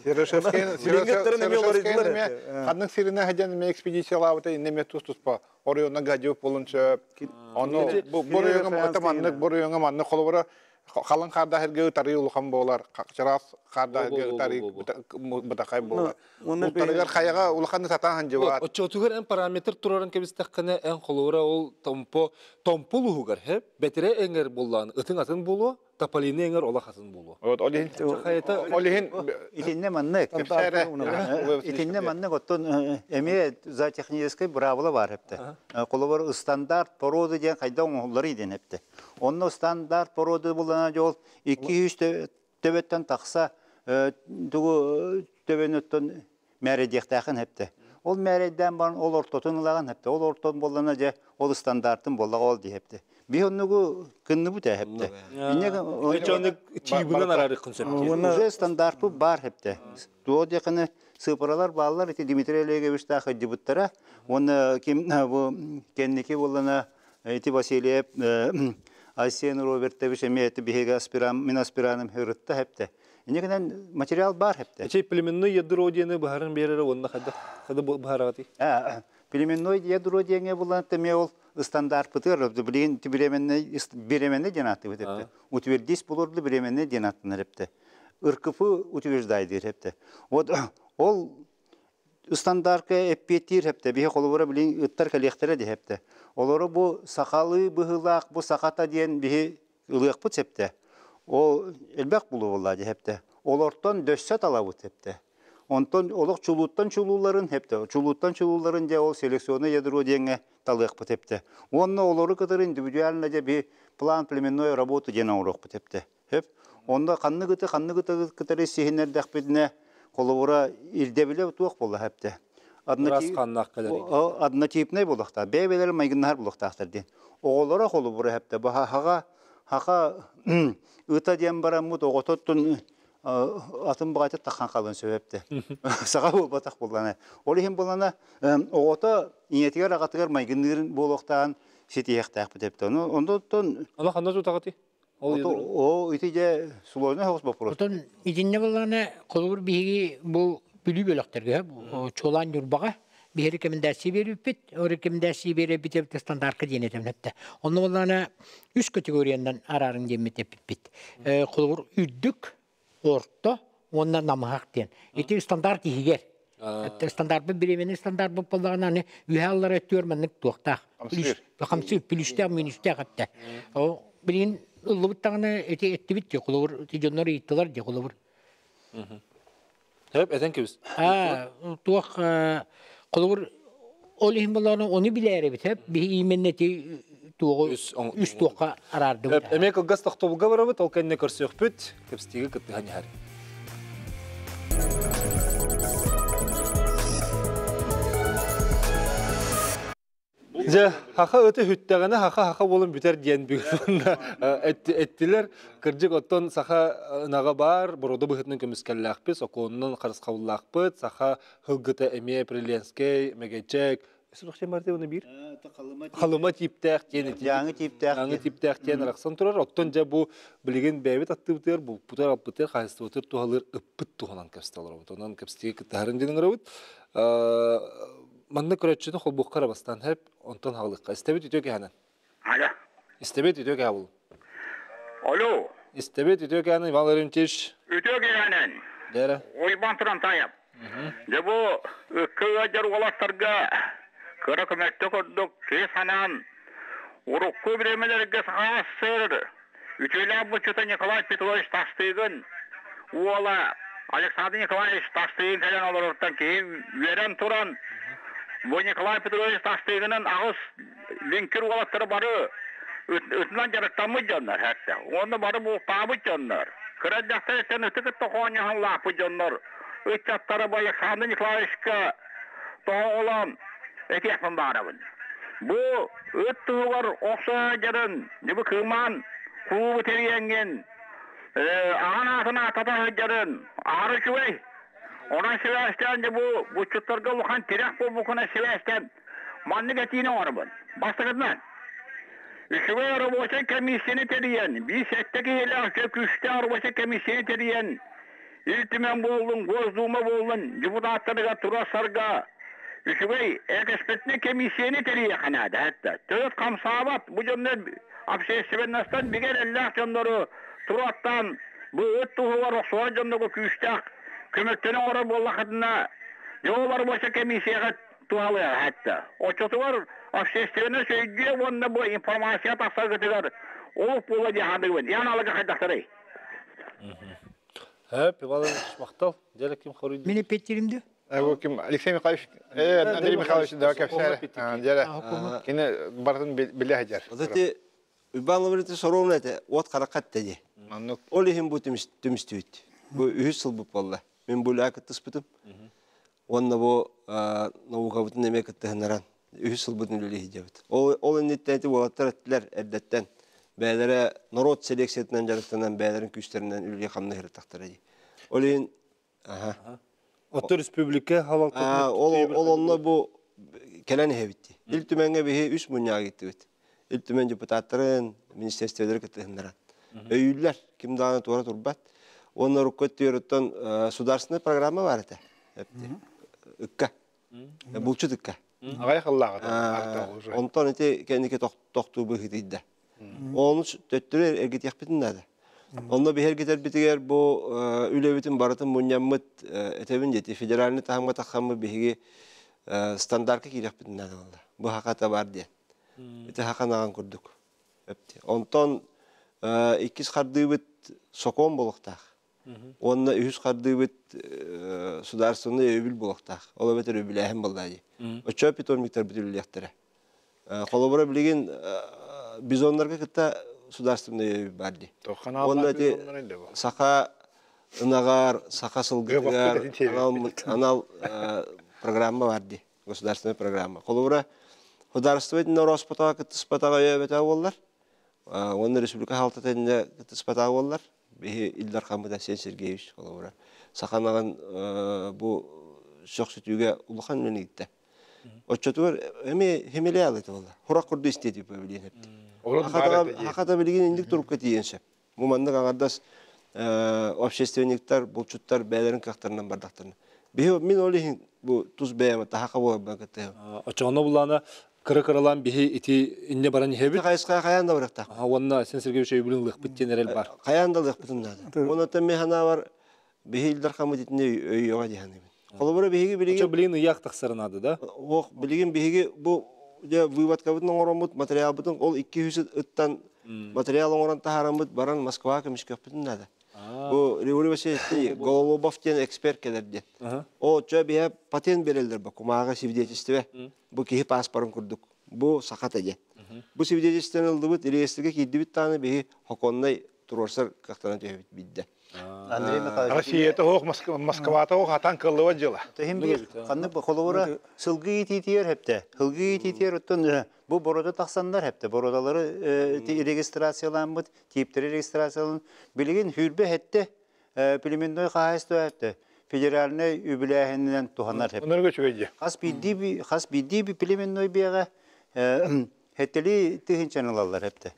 Серошевскэй ханнык сиринэ хадьан эмиэ экспедициялаабыта инне эмиэ тус-туспа оройуонна гадио болун сөп. Ону бу оройуоҥа маннык маннык бу оройуоҥа маннык холобура халыҥ хаардаах эргэ ытарыы улахан буолар, чараас хаардаах эргэ ытарыы бытахай буолар. Бултарыгар хайаҕа улахан сатаан хандьыбаат. Оччотугар эн параметр турарын кэбистэххинэ эн холобура ол томпо томпол уһугар хэ бэтирэ эҥэр буллаан ытыҥ атын буолуо. Тополины эҥэр олох атын буолуо. Вот ол иһин ол иһин Итиннэ маннык. Итиннэ маннык оттон эмиэ зоотехническай быраабыла баар эптэ. Холобур стандарт породы диэн хайда оҥоһулларый диэн эптэ. Онно стандарт породы булана дьол 200 төбөттөн тахса тугу төбөнүттэн мээрэйдиэхтээхин эптэ. Ол мээрэйдээн баран ол ортотун ылаҕын эптэ. Ол ортон буоллана дьэ ол стандартын буоллаҕа ол диэхепте. Би оннугу кынныбыт эһепте. Инне тиибинэн арарыккын сөп. Уже стандартпы бар хепте. Туо диэхene сыпыралар бааллар ити Дмитрий Олеговичтаах хыдьыбыттара. Уонна ким бу кенники буоллана ити Васильев Айсен Робертович эмиэ ити биһиги аспиран мин аспираным хырытта хепте. Иннигинэн материал бар хепте. Эчей племенной ядро диэни быһарын биэрэрэ уонна хайдах хайда быһарагати? Племенной ядро диэҥэ булан тэме ол стандартпытыгар билигин биременный биременный диэн ааттыыбыт эпте. Утвердись булурду биременный диэн ааттанар эпте. РКФ утверждайдыыр эпте. Вот ол стандартка эппиэттиир хепте. Биһи холобура билин ыттар кэлиэхтэрэ диэхепте. Олору бу сахалыы быһыылаах бу сахата диэн биһи ылыахпыт септе. Ол элбэх булуу диэхепте. Олортон дөссө талабыт хепте. Онтон олох чулууттан чулууларын хепте. Чулууттан чулууларын дьэ ол селекционный ядро диэҥҥэ талыахпыт хепте. Уонна олору кытары индивидуально дьэ би план племенной работы диэн оҥоруохпут хепте. Хеп. Онно ханнык ыты ханнык ыты кытары сиһинэрдэхпитинэ холобура ирдэбилэ туох буолла хепте. Однотипный буолуохтаах. Бэйэ-бэйэлэрин майгыннаһар буолуохтаахтар диэн. Оҕолоро холобура хепте. Баһаҕа хаха ыта диэн бараммыт оҕототтун атын баҕайты таххан халын сөбөптө. Саха буолбатах буоллана. Ол иһин буоллана оҕото ийэтигэр аҕатыгар майгынныырын буолуохтаан ситиһиэхтээхпит эбит. Онтон Ана ханна тутаҕытый? Ол ити дьэ сложный соҕус вопрос. Отон итиннэ буоллаҕына холобур биһиги бу Бүлүү бөлөхтөргө чуолаан Ньурбаҕа биһи рекомендация биэрбиппит, ол рекомендация биэрбит эбит стандартка диэн этэмнэттэ. Онно буоллаҕына үс категориянан араарыҥ диэммит эппиппит. Холобур үрдүк, орто уонна намыһах диэн. Ити стандарт иһигэр. Стандартпыт бириэмэни стандарт буоллаҕына аны үһэ аллара өттүгэр маннык туохтаах. Хамсыыр, плюстээх, минустээх эптэ. Билигин ыллыбыт даҕаны ити эттибит дии, холобур, ити дьоннор ыйыттылар дии, холобур. Хөп, этэн кэбис. Туох холобур ол иһин буоллаҕына ону билээрэбит, хөп, биһи именно ити туоҕу үс туохха араардыбыт. Эмиэ кылгас тохтобулга барабыт, ол кэннэ көрсүөхпүт, кэпсэтиигэ кыттыһан иһэр. Дьэ, хаха ыты хүттэҕинэ хаха-хаха буолан бүтэр диэн бүгүн эттилэр. Кырдьык, оттон саха ынаҕа баар, боруода быһыытынан көмүскэллээхпит, сокуонунан харысхабыллаахпыт, саха һылгыта эмиэ Приленскэй, Мэгэчэк, биир халыма тииптээх диэн Яңы тииптээх Яңы тииптээх диэн арахсан турар. Оттон дьэ бу билигин бэйэбит аттыбытыгар, булпутар, алпытыгар, хаһыстыбытыгар туһалыыр ыппыт туһунан кэпсэтэ олоробут. Онон кэпсэтиигэ кыттыһарын диэн ыҥырабыт. Манна көрөөччүнү холбуохха эрэ бастаан хэп, онтон хаалыахха. Истэбит үтүө кэһэнэн. Алло. Истэбит үтүө кэһэ булун. Алло. Истэбит үтүө кэһэнэн Иван Ларентьевич. Үтүө кэһэнэн. Дээрэ. Уйбан Турантаев. Дьэ бу ыкка ыалдьар уолаттарга кыра көмөттө курдук киһи санаан урукку бириэмэлэргэ Саха СССР үтүөлээх булчута Николай Петрович Тастыгын уола Александр Николаевич Тастыгын кэлэн олорортон киһи үөрэн туран бу Николай Петрович Тастыгынан аҕыс лиҥкир уолаттары бары ытынан дьарыктаммыт дьоннор хэттэ уонна бары бултаабыт дьоннор кыра дьахтар ыты кытта хоонньоһон улааппыт дьоннор ыччаттара бу Александр Николаевичка тоһоҕолоон этиэхпин баҕарабын. Бу ыт туһугар охсо дьарын, дьыбы кыымаан куубу тэрийэҥҥин, аҕан аатын ааттата сылдьарын аһары үчүгэй. Онон сибээстээн дьэ бу буччуттарга улахан тирэх буолбуккунан сибээстээн маннык этиини оҥоробун. Бастакытынан, үчүгэй рабочай комиссияны тэрийэн, биир сэттэ киһилээх күүстээх рабочай комиссияны тэрийэн, Ил Түмэн буоллун, Госдума буоллун, депутаттарыгар турарсарга үчүгэй экспертнэй комиссияны тэрийиэххэ наада этэ. Төрүт хамсаабат бу дьоннор общественностан бигэ эрэллээх дьоннору туруоттаан бу ыт туһугар охсуһар дьоннорго күүстээх көмөттөнө оҥорор буоллахытына, дьэ ол комиссияҕа туһалыаҕа этэ. Оччотугар общественность өйдүө уонна бу информация тахсаргытыгар Олус буола дии саныыбын. Ян алыга хайдахтарый? Хөп, Иван махтал. Дьэ ким хоруйду? Мин эппиэттиирим дүү? Бу ким Алексей Михайлович, Андрей Михайлович да кэпсээр. Дьэ, кини барытын билэ сылдьар. Вот эти Иван Лаврентьевич соругун этэ, от харакат дии. Маннык. Ол иһин бу түмүстүбүт. Бу үһүс сыл буолла. Мин бу үлэҕэ кыттыспытым. Уонна бу наукабытын эмиэ кыттыһыннаран үһүс сылбытын үлэлии сылдьабыт. Ол ол инниттэн ити уолаттар эттилэр эрдэттэн бэйэлэрэ норуот селекциятынан дьарыктанан бэйэлэрин күүстэринэн үлэлии хамнаһы ырыттахтара дии. Ол иһин аха. Оттон республика халалтатын Ол ол онно бу кэлэн иһэбит дии. Ил Түмэҥҥэ биһи үс мунньаҕа гиттибит. Ил Түмэн депутаттарын, министерстволары кыттыһыннаран. Өйүүллэр, ким даҕаны туора турбат. Уонна урукку өттүгэр государственная программа бар этэ. Ыкка. Булчут ыкка. Аҕай хыллааҕы. Онтон ити кэнники тохтуу быһыытыйда. Ону төттөрү эргитиэхпитин наада. Онно биһи эргитэрбитигэр бу үлэбитин барытын мунньаммыт этэбин диэти федеральный таһымҥа таххаммыт биһиги стандартка киириэхпитин наада буолла. Бу хаката бар диэн. Ити хаканаҕан курдук. Онтон иккис хардыыбыт сокуон буолуохтаах. Уонна үһүс хардыыбыт судаарыстыбаннай өйөбүл буолуохтаах. Ол эбэтэр үбүлээһин буоллаа дии. Оччо питомниктарбыт үлэлиэхтэрэ. Холобура билигин бизоннарга кытта судаарыстыбаннай өйөбүл баар дии. Уонна ити саха ынаҕар, саха сылгытыгар анал программа бар дии. Государственная программа. Холобура, судаарыстыба итиннэ орооспотоҕо кыттыспатаҕа өйөөбөтөҕө буоллар, уонна республика хаалтата итиннэ кыттыспатаҕа буоллар, биһи Ил Дархаммыт Айсен Сергеевич холобура саханаҕын бу сөхсүтүүгэ улахан үлэни ыытта. Оччотугар эмиэ химилээ алыта буолла. Хурах курду истиэ типа билиэн эпти. Хахата билигин индик турукка тиийэн сөп. Бу маннык аҥардас общественниктар, булчуттар бэйэлэрин кыахтарынан бардахтарына. Биһи мин ол иһин бу тус бэйэм таһаха буоларбан кыттыһым. Оччоҕуна булаана кыра-кыралаан биһи ити инне баран иһэбит. Хайысха хайаан да барыахтаах. Уонна Айсен Сергеевич өйөбүлүн ылыахпыт диэн эрэл бар. Хайаан да ылыахпытын наада. Онон мен ханаабар биһи Ил Дархаммыт итинне өйөҕө дии саныыбын. Холобура биһиги билигин билигин ыйаах тахсарын наада да? Ох, билигин биһиги бу дьэ выводкабытын оҥороммут материалбытын ол 200 ыттан материал оҥорон таһаараммыт баран Москваҕа көмүскүөхпүтүн наада. Бу Григорий Васильевич Гололобов диэн эксперт кэлэр диэн. О, чө биһэ патент береллер бу кумааҕы свидетельство. Бу киһи паспорын курдук. Бу сахата диэн. Бу свидетельствоны ылдыбыт, реестрге киирдибит даҕаны биһи хоконнай туруорсар кыахтанан түһэбит бидде. Андрей Михайлович. Россията оһох, Москвата оһох атан кыллыба дьыла. Тахим бир ханнык холобура сылгы иитиитигэр хепте. Сылгы иитиитигэр оттон бу борода тахсаннар хепте. Бородалары регистрацияламмыт, типтери регистрациялан билигин хүрбе хетте племенной хаһайство хепте. Федеральный үбүлээһининэн туһанар хепте. Онорго үчүгэй Хас бидди хас бидди племенной биэҕэ хеттели тыһынчан ылаллар хепте.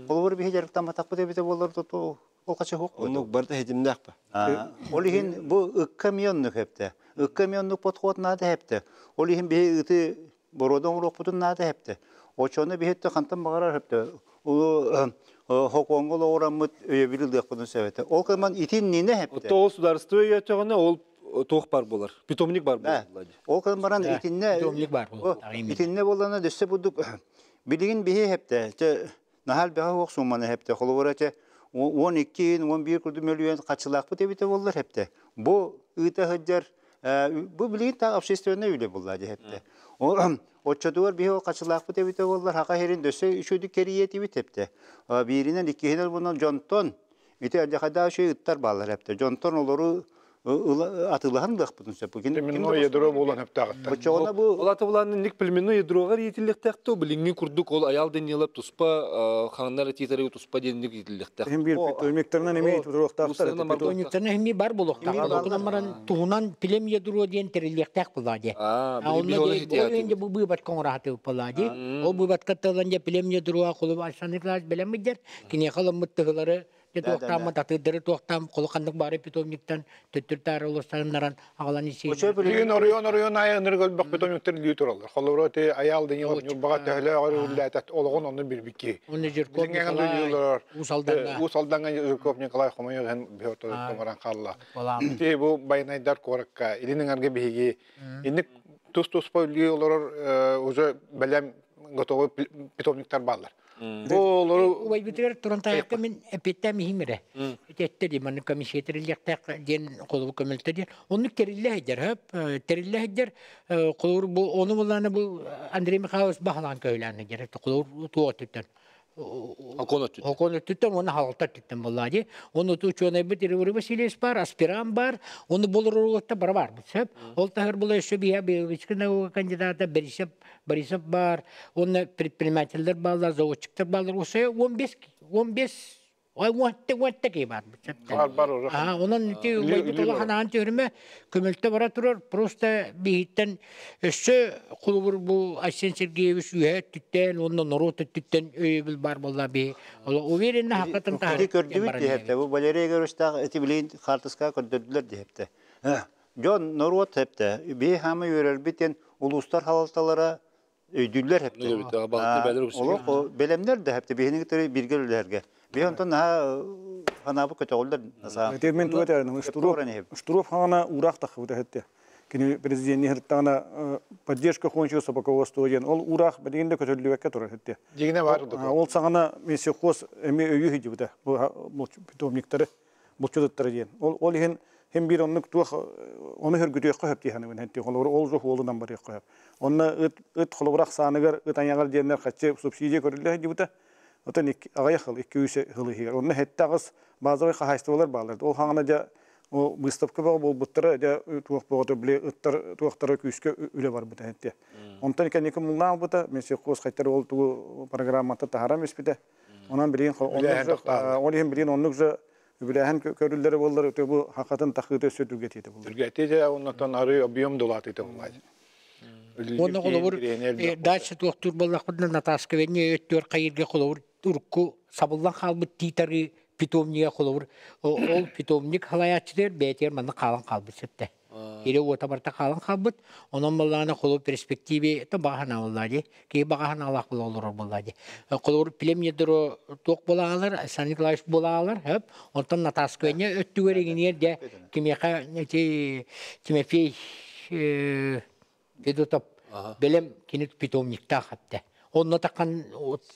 Холобур биһи жарыктамматахпыт эбите буоллар тоту ол кача хук. Оннук барыта хитимнээх ба. Ол иһин бу ыкка мионнук хепте. Ыкка мионнук подход наада хепте. Ол иһин биһи ыты бородон уруокпутун наада хепте. Очону биһитте хантан баҕарар хепте. Улу хокуоҥҥа олоҕураммыт өйөбүл ылыахпытын сөбөтө. Ол кыман итин нине хепте. Отто ол судаарыстыба өйөтөҕүнэ ол туох бар болар. Питомник бар болар. Ол кыман баран итинне питомник бар болар. Итинне боллана дөссө будук билигин биһи хепте. Нахал бэҕэ уох сумманы хепте. Холобура те 12 11 курдук мөлүйүөн хачылаахпыт эбите боллар хепте. Бу ыыта сылдьар бу билигин та общественный үлэ булла дии хепте. Оччотугар биһи ол хачылаахпыт эбите боллар хака херин дөссө үчүдүк кэриэтибит хепте. Бииринэн иккиһинэн бунан дьонтон ити алдьахайдаах үчүгэй ыттар бааллар хепте. Дьонтон олору атылаһан ылыахпытын сөп. Племенное ядро буолан хөптааҕыттар. Оччоҕуна бу Ол аты булаанын ник племенное ядроҕар иитиллиэхтээх билиҥҥи курдук ол аял дэнилеп туспа хаҥнар этиитэриг туспа диэнник иитиллиэхтээх. Хим бир питомниктарынан эми туруохтаахтар. Питомниктарынан эми бар буолуохтаах. Онон баран туһунан плем ядро диэн тэриллиэхтээх буолаа дии. Онно бу быыбат коҥураһаты буолаа дии. Ол быыбатка тылан дьэ плем ядро холу Александр Николаевич бэлэммит киниэхэ ылыммыт тыһылары Дьэ туохтааммыт атыырдары туохтаам холоханнык баары питомниктан төттүртаары олустарыннаран аҕалан исиин. Билигин оройуон оройуон аайы ынырык өлбөх питомниктар илии тураллар. Холобура ти Аял Данилов Ньурбаҕа төһөлөөх өрүллээтэ олоҕун онно билбикки. Онно Жирков Николай Уус Алдаҥҥа. Уус Алдаҥҥа Жирков Николай хомойуох иһин биһи баран хаалла. Ити бу байанайдар куоракка илин эҥэргэ биһиги инник тус-туспа үллүү олорор уже бэлэм готовый питомниктар бааллар. Олору Убайбытыгар туран таайыкка мин эппиэттээн иһим эрэ. Этette ди манны комиссия тэриллиэхтээх диэн холобур көмөлтө диэн. Оннук тэриллэ сылдьар, хөп, тэриллэ сылдьар. Холобур бу ону буллаана бу Андрей Михайлович баһылаан көһүлээн сылдьар. Холобур туох өттүттэн. Окон өттүттэн. Окон өттүттэн уонна халалта өттүттэн буоллаа дии. Оны учуонайбыт Григорий Васильевич бар, аспирант бар, оны болор бара бар. Сөп. Ол таһыр була өссө бия биологическай наука кандидата Борисов Борисов бар, оны предпринимательдер баллар, заводчиктар баллар. Осы 15 15 ой уонта уонта кей бар. Бар бар уже. А, онон ти Или- убайбыт улахан аан түһүрмэ көмөлтө бара турар, просто биһиттен өссө холобур бу Айсен Сергеевич үһэ түттен, онно норуот түттен өйөбүл бар болла би. Ола уверенно хакатын Ити көрдүбүт диэхте. Бу Валерий Егоровичтаах эти билин хартыска көрдөрдүлэр диэхте. Дьон норуот хепте. Би хамы үөрэрбитен улустар халалталара өйдүллэр хепте. Өйдүбүт, балыкты бэлэр үксүгэр. Олох белемнер да хепте. Бихини кытары бирге үлэрге. Би онтон наха ханабы көтөҕүллэр насаа. Термин туга термин Штуров Штуров хана урах тахыбыта хетте. Кини президент хырттагына поддержка хончу собаководство диэн ол урах билигин да көтөллүбэккэ турар хетте. Дигине бар Ол саҕана мессихоз эми өйү хидибите бу питомниктары булчудуттары диэн. Ол ол иһин хем бир оннук туох ону хөргүтүөххө хөп диэханы хетте. Холобур ол жох уолунан барыахха хөп. Онна ыт ыт холобурах сааныгар ыт аягар диэннер хаччы субсидия көрүллэ хидибите. Отон аҕыйах хыл 200 хылы хигер. Онна хетте агыс базовый хахайстыбалар баалар. Ол хаҥана дьэ о выставка баа болбуттара дьэ туох боҕото биле ыттар туохтара күүскэ үлэ барбыта хетте. Онтон кэнники мулнаабыта мессихоз хайтар ол тугу программата таһарам испите. Онан билин Үлэһэн тохтаабыт. ол иһин билин оннук же үбүлэһэн көрүллэри боллар өтө бу хакатын тахыыта өссө түргэтиите боллар. Түргәти же оннотон ары объем дулатыты буллай. Онно холобур дальше туохтуур боллахпытына Наташка венне өттүөр хайырга холобур урукку сабыллан хаалбыт тиитары питомнига холобур ол питомник халаяччылар бээтиэр манна хаалан хаалбыт септе. Ире уота барта хаалан хаалбыт, онон боллаана холобур перспективе то баҕаһана боллаа ди. Киһи баҕаһана алаах була олорор боллаа ди. Холобур племьедро туох болаалар, Александр Николаевич болаалар, хөп. Онтон Наташка венне өттүгөр иҥиниэр дэ кимиэхэ эти Тимофей Федотов белем кини питомниктаах хатта. Онно такан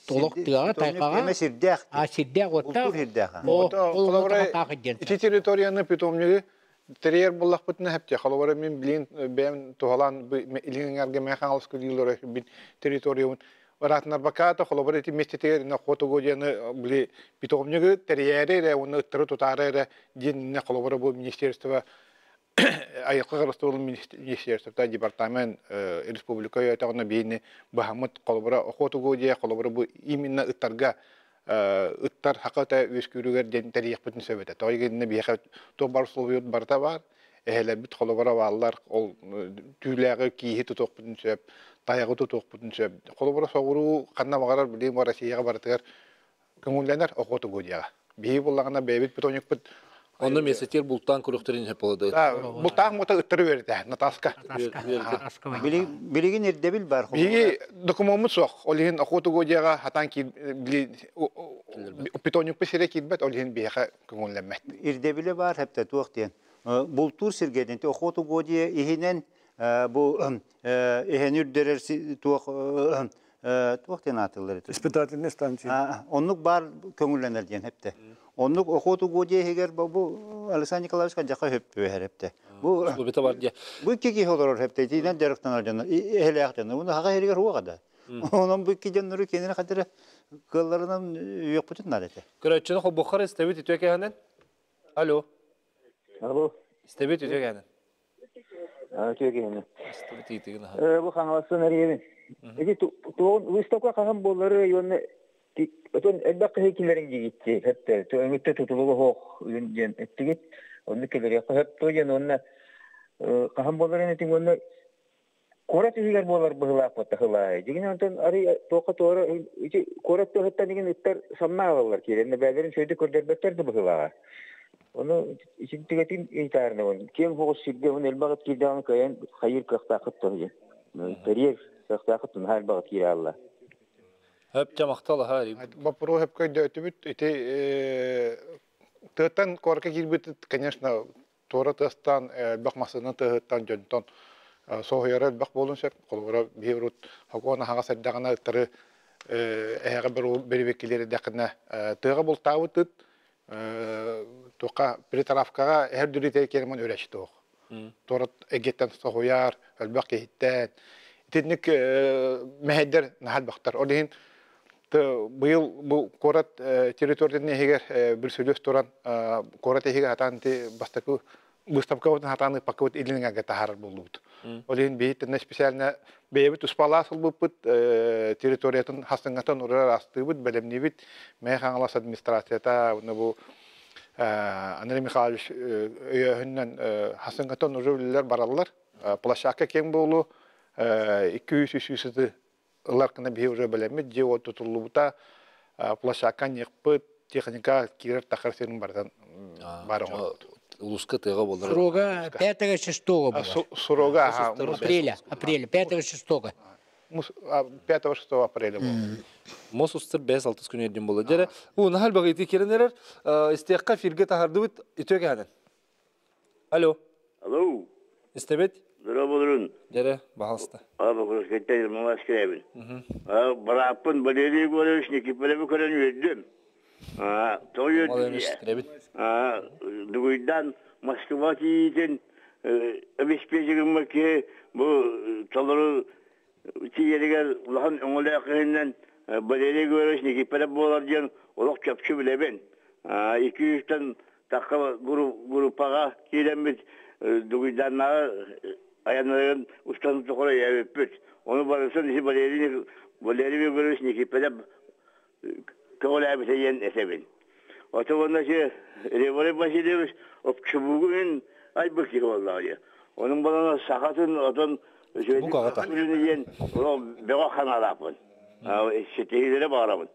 толок тыаға тайқаға. Эме сирдээх. А сирдээх отта. Бултуур сирдээх. О, ол онно таах иден. Ити территорияны питомниги терьер буллахпытына хепте. Холобура мин билин бэм тухалан илиңерге мен хаалыс күлүлөр бин территориябын Ыраатынар бакаата холобура ити местетигер на хотугу диэни били питомниги терьери эре оны ыттары тутаары эре диэн холобура бу министерство айылга карастырыл министерство департамент республика өтөгөнө бийини баһамыт холобура охотугу дие холобура бу именно ыттарга ыттар хаката өскүрүгер ден терияхпытын сөбөтө тойгенне биэхэ то бар условиют барта бар эхелербит холобура бааллар ол түүлээҕи кииһи тутуохпутун сөп таягы тутуохпутун сөп холобура соҕуруу ханна баҕарар билиим Россияга барытыгар көҥүллэнэр охотугу диэҕэ биһи буллаҕына бэйэбит питомникпыт. Онно месетер бултан көрөхтөрүн хөп болду. Бултаах мута ыттары берите Натаска. Билигин ирдебил бар. Биги документымыз суох. Ол иһин охотугу диэҕэ хатан ки били питомникпыт сире киирбэт, ол иһин биһиэхэ көҥүллэммэт. Ирдебиле бар хепте туох диэн. Бултуур сиргеден те охоту годие иһинен бу иһен үрдерер туох туох диэн аатыллар этэ. Испытательный станция. Оннук бар көҥүллэнэр диэн хепте. Оннук охоту годие иһигер бу Александр Николаевич жака хөппү хепте. Бу Бу бар дия. бу икки олорор хепте тинен жарыктанар жана эхелээх жана. Уну хага херигер хуага да. Онон бу икки жоннору кенере хатыра кылларынан үйөкпүтүн нар эте. Көрөччүнү хоббохар истебит үтүө кэһэнэн. Алло. Алло. Истебит үтүө кэһэнэн. Үтүө Истебит иитигин аха. Бу Хаҥаластан эрийэбин. Ити туон выставка хаһан буоллары уонна отон элбэх киһи килэрин дигитти хэптэ өҥүттэ тутулуга хоох үн диэн эттигит онну кэлэриэххэ хөп тоо диэн уонна хаһан буолларын этиҥ уонна куорат иһигэр буолар быһылаах баттахылаай дигин онтон арый туохха туора ити куорат туоһуттан игин ыттар самнаа алаллар киирэннэ бээлэрин сөйдү көрдөрбөттөр да быһылааҕа Оны ичинтигетин ыйтаарнабын. Киэҥ соҕус сиргэ он элбэх киирдэҕин кыайан хайыр кыахтаахыт тоһуйа. Тэрийэр кыахтаахыт наһаа элбэх киирэ алла. Хөп жамактал аха. Вопрос хөп көйдөтүбүт ити тыаттан корка киирбит, конечно, туора тыастан элбэх масына тыһыттан дьонтон соһуйара элбэх буолун сөп. Холобура биһи урут хокуона хаҥас эрдэҕинэ ыттары Эһэҕэ бэрибэккилэр дэххинэ тыаҕа бултаабыт ыт туохха притравкаҕа эһэр дүрүтэ керман үрэч туох. Торот эгеттен соһуйар, өлбөх киһиттэн. Итинник мэһэйдэр наһаа элбэхтэр. Ол иһин быйыл бу куорат территориятын иһигэр бүрсүлүс туран куорат иһигэр хатаан бастакы выставкабытын хатаан ыппаккабыт илин таһаарар буоллубут. Ол иһин биһиттэн специально бэйэбит успалаа сылбыппыт территориятын хасыҥҥатан урар астыыбыт, бэлэмниибит. Мэйэ Хаҥалас администрацията уонна бу Андрей Михайлович өйөөһүннэн хасыҥҥатан уже үлэлэр бараллар. Площадка киэҥ буолуо, 200-300 сыты ылар гына биһи уже бэлэммит, дьиэ уот тутуллубута, площадка анньыахпыт, техника киирэр тахар сирин барытын баар оҥорбут. Улуска тыаҕа буолар. Срога 5-6 было. Срога, Апреля, апреля, 5-6. 5-6 апреля буолар. Мос устар 5-6 күн эрдин буолар. Дьэрэ, у нахал багыйты кирен эрэр, истиэххэ фирге таһардыбыт үтүө кэһэнэн. Алло. Алло. Истэбит? Здорово, Дьэрэ, баһалыста. Бакурскайтан Ермолаев кэлэбин. Бырааппын Валерий Егорович Никифоровы көрөн үөрдүм. Тоҕо үөрдүм Дугуйдан Москва тиийиитин обеспечигыммыт киһи бу толору тиийэригэр улахан өҥөлөөх киһинэн Валерий Егорович Никифоров буолар диэн олох чопчу билэбин. 200-тэн тахха группаҕа киирэммит Дугуйданнааҕы айаннарын устан тухары өйөөбүппүт. Ону барысын isi Валерий Валерий Егорович Никифоров көҕүлээбитэ диэн этэбин. Ото уонна ити Григорий Васильевич общебугун айбыт киһи буоллаҕа дии. Onun балана сахатын отон диэн бөҕө ханаалаахпын. Ситиһиилэри баҕарабын.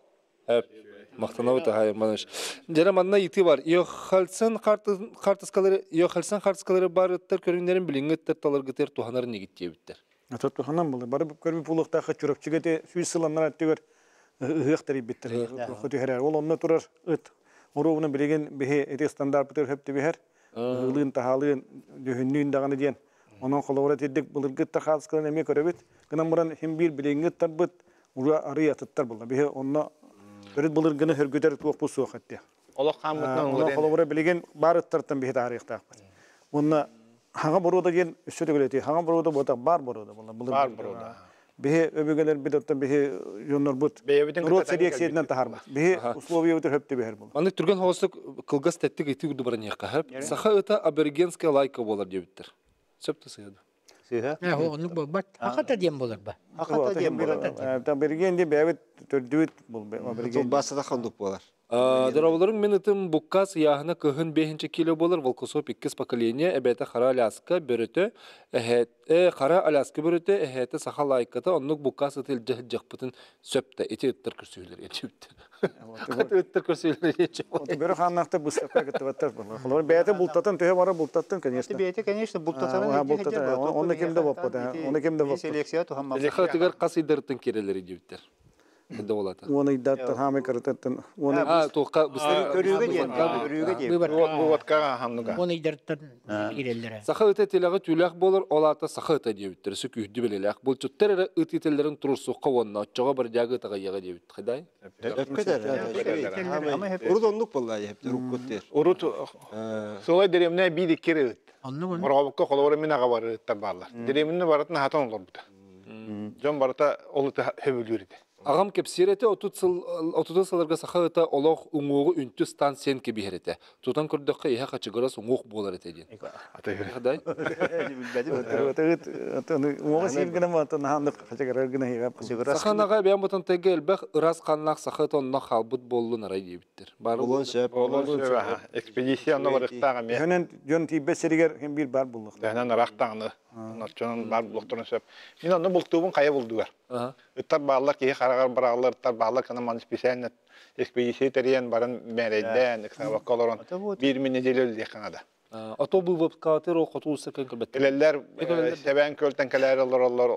Мактанабыт Ахай Иванович. Дьэрэ манна ити бар. Йохальцен хартыскалары Йохальцен хартыскалары бар ыттар көрүҥнэрин билиҥҥи ыттар таларгытыгар туһанар нигит диэбиттэр. Ата туһанан буолар. Бары көрбүт буолуохтаахха Чурапчыга ити сүүс сыланнар өттүгэр ыһыах тэрийбиттэр. Түһэрэр. Ол онно турар ыт. Оруобуна билигин биһи ити стандартпытыгар хөп түбэһэр. Ыһыылыын, таһаалыын, дьүһүннүүн даҕаны диэн. Онон холобура итирдик былыргы ыттар хаалыскаларын эмиэ көрөбүт. Гынан баран иһин биир билиҥҥи ыттарбыт ура арый атыттар буолла. Биһи онно төрүт былыргыны хөргүтэр туохпут суох эттиэх. Олох хааммытынан Онон холобура билигин баар ыттартан биһи таарыахтаахпыт. Уонна хаҥа боруода диэн өссө төгүл хаҥа боруода буотах баар боруода буолла. Баар боруода. Биһи өбүгэлэрбит оттон биһи дьоннорбут норуот селекциятынан таһаарбат. Биһи условиябытыр хөп түбэһэр буолла. Маннык түргэн хоҕостук кылгас тэттик ити курду баран иһиэххэ. Саха ыта аборигенская лайка буолар диэбиттэр. Сөп да сыһа Сыһа. Оннук буолбат. Хахата диэн буолар ба. Хахата диэн буолар. Абориген диэн бэйэбит төрдүбүт абориген. Тылбаасата хандук буолар. Дорооболорум мин ытым буккас ыйааһына кыһын бэһинчэ кило буолар Волкосоп иккис поколение эбэтэ хара Аляска бөрөтө эһэ хара Аляска бөрөтө эһээтэ саха лайката оннук буккас ыты илдьэ сылдьыахпытын сөп да ити ыттар көрсүһүүлэр ечибиттэр. Ыттар көрсүһүүлэр ечибиттэр. Бөрө хааннаахтар быыстапка кыттыбаттар. Холобур бэйэтэ бултатын төһө бара бултаттын, конечно. Бэйэтэ, конечно, бултатарын Оны ким да боппот, оны ким да боппот. Селекция тухаммат. Хатыгар хас ыйдарыттан кирелери диэбиттэр. Хайда болата. Уон ыйдаттан хаамай карататтан уон А, туохха Көрүүгэ диэн, көрүүгэ диэн. Выводка ханныга. Уон ыйдартан киирэллэрэ. Саха ыта тилэҕи түүлээх буолар, ол аата саха ыта диэбиттэр. Өссө күүһүдү билэлээх. Булчуттар эрэ ыт иитэллэрин туруорсуохха уонна оччоҕо бардьаагы ытаҕайыаҕа диэбит. Хайдай? Урут оннук буолла руккут дер. Урут сылай деремне биир икки ыт. Оннук Мороҕобукка холобура мин аҕа бар ыттар бааллар. Деремне барытын хатан олорбута. Дьон барыта ол ыты хөбүлүүр этэ. Аҕам кэпсиир этэ, 30 сыл 30 сылларга саха ыта олох уҥуоҕу үнтү ыстаан сиэн кэбиһэр этэ. Тутан көрдөххө иһэ хачыгырас уҥуох буолар этэ диэн. Хадай? Уоҕа сиир гына мантан хааннык хачыгырар гына иһэ. Саханаҕа бэйэм ботантайга элбэх ыраас хааннаах саха ыта онно хаалбыт буоллун арай диэбиттэр. Бары Болон сөп. Болон сөп. Экспедиция онно барыктаах эмиэ. Төһөнөн дьон тиийбэт сиригэр хим биир бар буллук. Төһөнөн ыраахтааҕыны ноччонон бар булуохтарын сөп. Мин онно бултуубун хайа булдугар. Ыттар бааллар киһи хараҕар быраҕыллар ыттар бааллар кына маны специально экспедиция тэрийэн баран мээрэйдээн ыксаабакка олорон биир мин неделя үлэлиэххэ наада. Ото бывыпкаатыр о хоту сакын көрбөттөр. Кэлэллэр Сэбээн көлтөн кэлээр олороллор,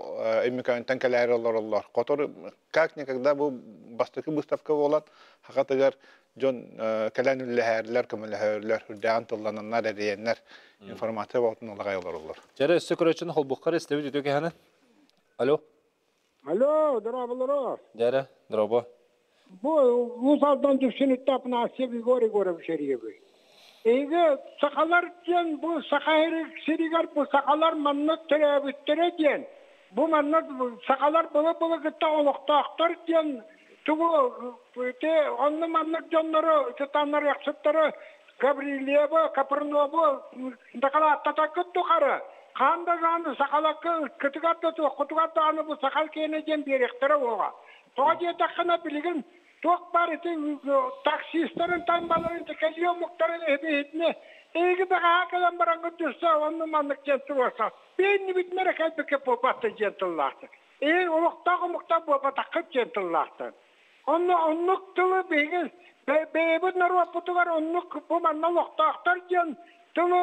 Өймөкөөнтөн кэлээр олороллор. Хотор как никогда бу бастакы выставка буолан хахатыгар дьон кэлэн үллэһээрлэр, көмөлөһөрлөр, үрдээн тыллананнар, эрийэннэр информация болтун алагай олороллор. Дьэрэ өссө көрөччүн холбуккар истэбит үтүө кэһэнэ. Алло. Алло, дорооболоро. Дьэрэ, дорообо. Бу Уус Алдан Дүпсүнүттэ Афанасьев Егор Егорович эрийэбин. Эһиги сахалар диэн бу саха сиригэр бу сахалар манна төрөөбүттэрэ диэн, бу манна сахалар былы-былы кытта олохтоохтор диэн тугу ити онно маннык дьоннору сытаннарыахсыттары Гаврильевы, Капрынову дакылааттатаргыт тухары хаан да даҕаны сахаларга ыккытыгар да туоххутугар даҕаны бу сахал киэнэ диэн биэриэхтэрэ уоҕа. Тоҕо диэтэххинэ билигин туох баар ити таксистарын тамбаларын кэлии омуктарын эһибиһитини эһиги бэҕэһээ кэлэн бараҥҥыт түссе онну маннык диэн туруорса биһиннибитин эрэ кэлбиккэ буолбатта диэн тыллаахтар. Эһи олохтоох омуктар буолбатаххыт диэн тыллаахтар. Онно оннук тылы биһиги бэйэбит норуоппутугар оннук бу манна олохтоохтор диэн тылы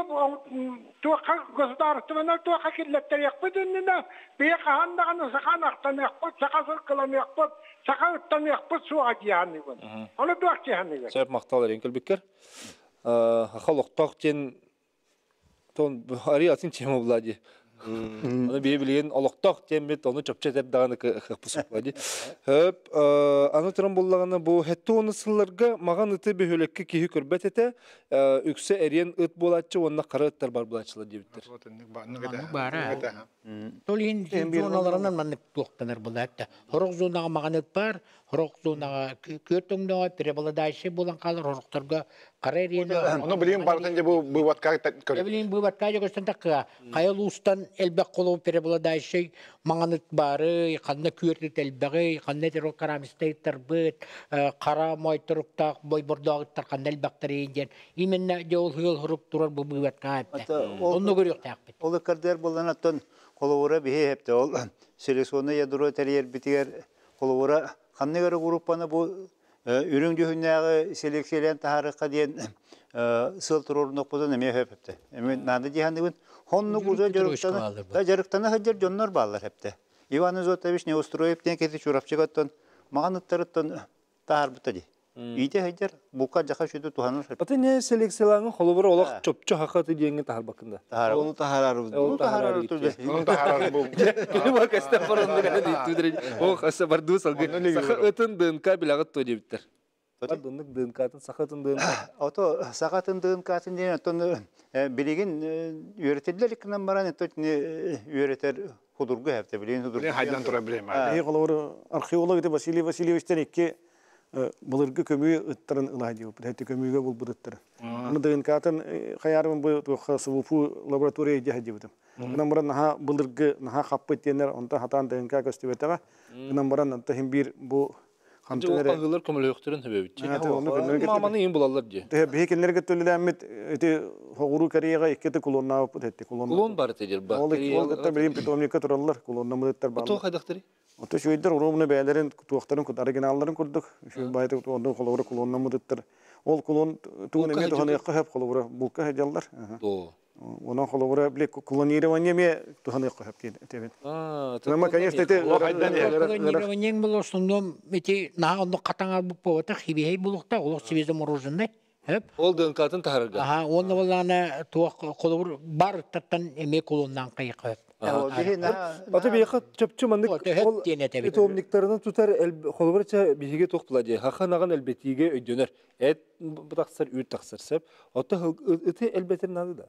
туохха государственнай туохха киллэттэриэхпит иннинэ биһи хаһан даҕаны саха ынахтаныахпыт, саха сылгыланыахпыт, саха ыттаныахпыт суоҕа дии саныыбын. Ону туох дии саныыгын? Сөп махтал эрин кэлбиккэр. Саха олохтоох диэн Тон ари атын тема була ди. Аны бие билигин олохтоох диэммит ону чопчу этэр даҕаны кыахпысыпла ди. Хөп аны туран буллаҕына бу хетте оны сылларга маҕан ыты бөһүөлэккэ киһи көрбөт этэ үксэ эриэн ыт буолааччы уонна хара ыттар бар буолааччылар диэбиттэр. Баара. Ол иһин зоналарынан маннык туохтанар буолаатта. Хорох зонаҕа маҕан ыт бар, Хорох зонаҕа күөрт өҥнөҕө преобладающий буолан хаалар хорохторго хара эриэнэ. Ону билигин барытын дьэ бу быыбатка көрө. Билигин быыбатка дьэ көстөн такка хайа улуустан элбэх холоу преобладающий маҥаныт баары, ханна күөрт элбэҕи, ханна террор карамистайыттарбыт, хара моойторуктаах бойбордоогуттар ханна элбэхтэрий диэн именно дьэ ол хыал хорук турар бу быыбатка эптэ. Онно көрүөхтээхпит. Ол ыккардыгар буолан оттон холобура биһи эпте ол селекционный ядро тэрийэрбитигэр Холобура, ханнык эрэ группаны бу үрүҥ дьүһүннээҕи селекциялээн таһаарыахха диэн сыал туруорунуохпутун эмиэ сөп эптэ. Эми наада дии саныыбын. Хоннук уже дьарыктана, да дьарыктана сылдьар дьоннор бааллар эптэ. Иван Изотович Неустроев диэн киһи Чурапчыгаттан маҕан ыттарыттан таһаарбыта дии. Иитэ сылдьар, булка дьаха сүтү туһанар. Аты не селекциялааҥы холобура олох чопчу хахаты диэҥҥэ таһарбаккын да. Оны таһаарарбыт. Оны таһаарарбыт. Оны таһаарар Кини бу кэстэн баранны гана диттүдэр. О хаса бардуу салгы. Саха ытын ДНК билэҕит то диэбиттэр. Бардыннык ДНК-тын саха ытын ДНК. Ото саха ытын ДНК-атын диэн оттон билигин үөрэтиллэр иккинэн баран это үөрэтэр худургу хэпте билигин худургу. Хайдан тура билем. Холобур археолог Василий Васильевичтен икки былыргы көмүү ыттарын ылаа диэбиппит. Эти көмүүгө булбут ыттары. Аны ДНК-тын хайаарыбын бу туохха СВПУ лаборатория идея диэбитим. Гынан баран наһаа былыргы наһаа хаппыт диэннэр онтон хатаан ДНК көстүбэтэҕэ. Гынан баран онто иһин биир бу хантан эрэ аһыылар көмөлөһүөхтэрин сөбөбүт. Мааманы иин булаллар дии. Биһи кинилэргэ төлөлөөммүт ити Хоҕуруу Кореяҕа икки кулоннаабыппыт этти. Кулон бар этэ ба. Ол кытта билигин питомникка тураллар, кулоннамыттар бааллар. Туох хайдахтарый? Ото үчүгэйдэр уруумуна бэйэлэрин туохтарын оригиналларын курдук үчүгэй баайытык онно холобура кулоннаммытыттар. Ол кулон тугун эмиэ туһаныахха сөп холобура булка сылдьаллар. Онон холобура били клонирование эмиэ туһаныахха сөп диэн этэбин. Ама конечно ити Клонирование был основном эти наһаа онно хатаҥар буолбатах хибиһэй булуохтаах олох свежемороженое. Ол ДНК-тын таһарга. Аха, уонна буоллаҕына туох холобур бар ыттартан эмиэ кулуннаан хайыха. Аты биһиэхэ чопчу маннык ол питомниктарынан тутар холобур биһиги туох була дии хаха наҕан элбэтиигэ өйдөнөр эт тахсар үүт тахсар сөп ото ыты элбэтэр наада да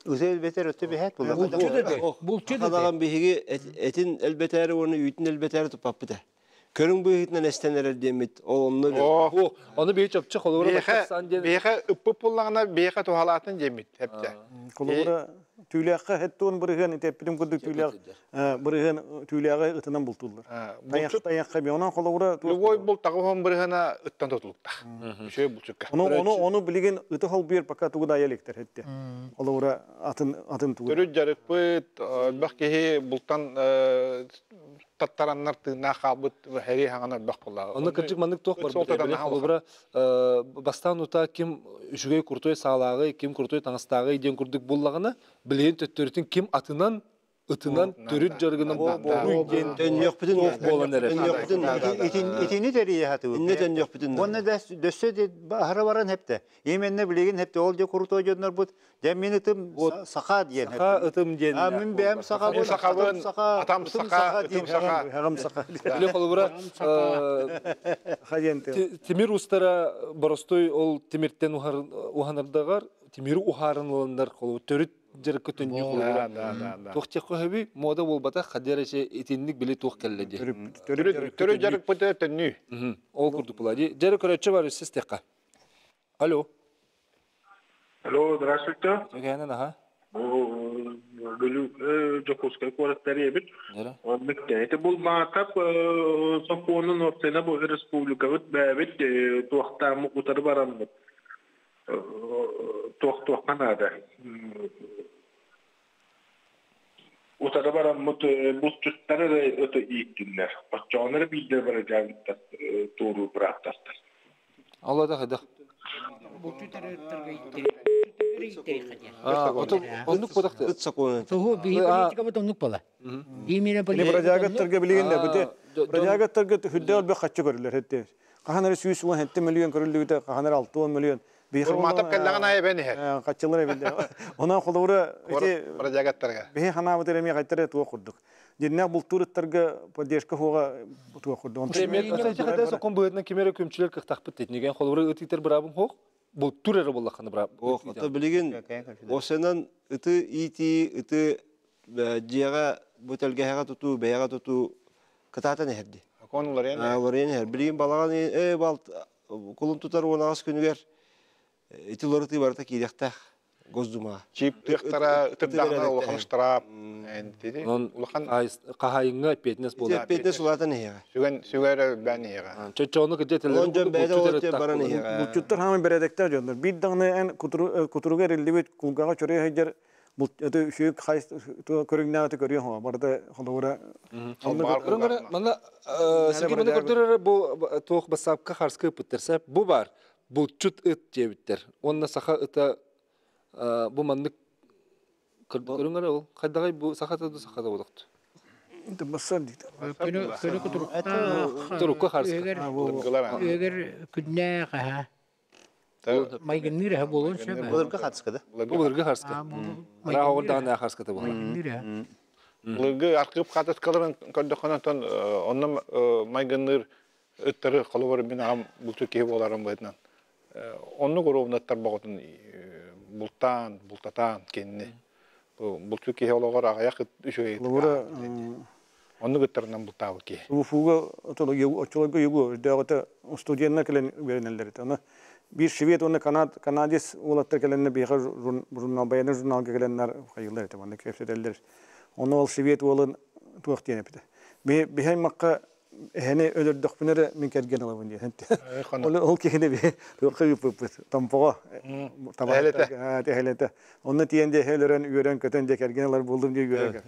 Ыты элбэтэр өттө биһэт була. Булчу Хадаҕан биһиги этин элбэтээри уонна үүтүн элбэтээри туппаппыта. Көрүҥ быһыытынан эстэн эрэр диэммит ол онно Ону биһи чопчу холобура баттахсан диэн биһиэхэ ыппыт буллаҕына биһиэхэ туһалаатын диэммит эптэ. Холобура түүлээххэ хеттуон бырыһыан итеппитин курдук түүлээх бырыһыан түүлээҕи ытынан бултууллар. Тайахха би онон холобура Любой булт таҕыһон бырыһына ыттан тутулуктах. Үчүгэй булчукка. Ону ону ону билигин ыты холбуйар пока тугу да электер хетте. Холобура атын атын тугу. Төрүт дьарыкпыт элбэх киһи бултан таттараннар тыыннаах хаалбыт хэрии хаҥан элбэх буолла. Онно кырдьык маннык туох барбыт холобура бастаан утаа ким үчүгэй куртой саалааҕый, ким куртой таҥастааҕый диэн курдук буллаҕына, билигин төттөрүтүн ким атынан ытынан төрүт жарыгынан бултууруй диэн Төннүөхпүтүн туох буолан эрэр. Төннүөхпүтүн Итини тэрийэ хатыбыт. Инне төннүөхпүтүн. Онна да дөссө де баһара баран хепте. Именно билигин хепте ол же крутой дьоннорбут. Дьэ мин ытым саха диэн. Саха ытым диэн. А мин бэйэм саха Мин сахабын, саха, атам ытым саха, ытым диэн. саха. Хагам саха. Биле холобура Хадиэн тимир устара боростой ол тимиртен уханардагар тимири ухарын ыланнар холобу төрүт жарыкка төннүү холобура. Да, да, да. Туох тиэххэ хөбүй мода буолбата хадиараче итинник били туох кэллэ ди. Төрүт жарык быты төннүү. Ол курдук була ди. Жары көрөччү бар үссіз тиэххэ. Алло. Алло, здравствуйте. Жөгәнен аха. Бүлүү Жокускай куораттары эбит. Жара. Оннук бул маатап сокуонун ортена бу республикабыт бэбит туохтаамы утары бараммыт. Туох туохханаада. Утары бараммыт булчуттары өтө ииттиннер. Оччоонор биидер бара жабыттар тууру быраактастар. Алла да хадах. Оннук бодакты. Ыт сокуонун. Туһу биһи политика оннук бола. Именно Били бродягаттарга билигин да бите. Бродягаттарга хүддэ олбе хаччы көрүлөр хетте. Каханары 110 миллион көрүлүгүтэ, каханары 60 миллион. Урматап кэллэҕин айы бэн иһэр. Каччылар эбилде. Онан холобура ити Бродягаттарга. бихи ханаабыт эреме кайтара туа курдук. Динне бултуруттарга поддержка хуга туа курдук. Мен атайчы хада сокон быһытынан кимере көмчүлөр кыхтахпыт дейт. Неген холобура ытыйтер бырабым хох. Бул тур эре боллаханы быраб. Ох, ата билигин осенан ыты ити ыты жиэҕэ бутэлгэһэҕэ тутуу, бэйэҕэ тутуу кытаатан эһэрди. Конулар яны. Олар эһэр. Билигин балаган балт кулун тутар уонагас күнүгэр ити лоры барыта киириэхтээх Госдума. Чип тыктара ытырдагына улахан штраф. Энтиди. Улахан кахайыңга петнес болар. Петнес улаатан эһэҕэ. Сүгэн сүгэр бэн иһэҕэ. Чөчөөнү кыжа Олон дьон бэйдэ олор баран эһэҕэ. Булчуттар хамы бередектер жоннор. Бир дагны эн кутуруга эриллибит кулгага чөрө хеджер бул это сүйүк хайс көрүңнәте көрү хо барда холобура. Көрүңөр мана сиги мана көрдөрөр бу туох басапка харскы пыттерсеп бу бар. Булчут ыт жебиттер. Онна саха ыта бу маннык көрүңөр ол кайдагай бу сахата ду сахата болокту. Бассан дейт. Көнө кутурукта. Турукка харска. Эгер күннә ха. Майгынныр ха болон сөбө. Булырга хатыска да. Бу булырга харска. Раа дагы харска да болар. Булыргы аркып хатыскаларын көрдөкөнөн онна майгынныр ыттары холобор мин агам булчу киһи боларым быйтынан. Онну коробунаттар боготун бултан, бултатан кенни. Булчу киһи ологор агаяк үшөй. Холобура Онну гыттарынан бултабы киһи. Уфуга отолого югу дагыта студенттер келен беренелер. Аны бир швед оны канад канадис улаттар келенне бихар журнал баяны журналга келеннер кайылар ите аны кепседелер. Оны ол швед олын туак диен бите. Би бихай макка хене өлөрдөкпүнере мин керген алабын диен. Ол ол кихине би туак кыйып тампога. Табалете. Оны тиенде хелерен үйрен көтөн де керген алар болдум дие үйрен.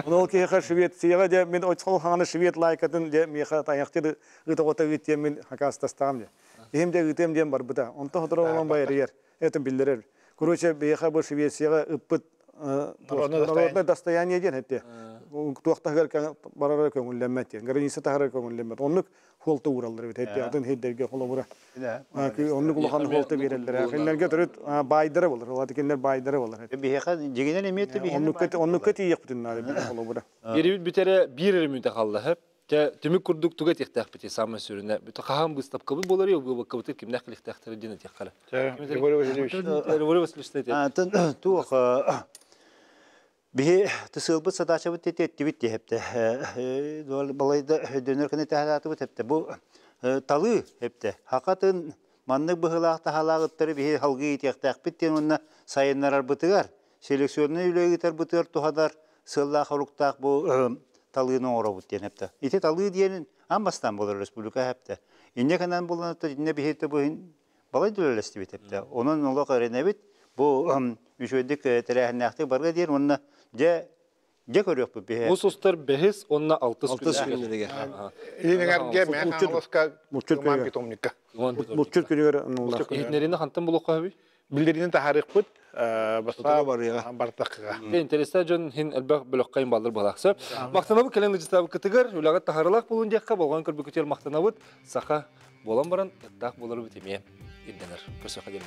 Оны ол кихи швед сыяга де мен очкол ханы швед лайкатын де миха таякты ытыгота үтен мен хакастастагам де. Ихим де ытем дем бар бута. Онто хотор олон байыр ер. Это билдерер. Короче, бейха бу Швецияга ыппыт народное достояние ден хетте. Туактагар барара көңүлләмәт ден. Граница тахара көңүлләмәт. Оннук холта ураллар бит. Хетте атын хеддерге холобура. Оннук улахан холта берелдер. Хиннерге төрөт байдыры болар. Олар дикеннер байдыры болар. Бихеха жигинен эметти бихеха. Оннук оннук тиек бүтүн нары холобура. Берибит битере бир мүнтө калды хеп. Те түмүк курдук туга тихтах бити самы сүрүнө. Бүт кахан быстапкабы болар йо бу кабыты кимнәк лихтахтыр дина тихкала. Григорий Васильевич. Григорий Васильевич. Атын туох бихи тысылбыт садачабыт тететтибит дехепте. Балайда дөнөр кene тәһәләтыбыт хепте. Бу талы хепте. Хакатын маннык быһылаах тахалагыттары бихи халгы итиэхтээхпит диэн уонна сайыннарар бытыгар. Селекционный үлэгитер бытыгар тухадар сыллаах оруктаах бу талыын оҥоробут диэн хепте. Ити талыы диэнин аан бастаан болар республика хепте. Инне канан буланатта инне бихите буһин балай дүлэлэстибит хепте. Онон олох эренебит бу үчүөдүк тэрээһиннээхтик барга диэн уонна дьэ дьэ көрүөхпүт биһэ. Мус устар бехис, онна алтыс Алтыс күннерге. Илиңерге мен хаңласка Мулчут куман күнүгэр. питомникка. Булчут күнүгэр нулар. Ихнерини хантан булуққа хаби? Билдеринен тахарыкпыт, баста бартакыга. Интересте жон хин элбэх бөлөккайын балдыр балаксы. Мактанабыт келен ыжытабы кытыгар, үләгә тахарылак булун диякка болгон көрбүкүтер мактанабыт, саха болан баран ыттаах болар бит эме ирденер. Көрсө хаден.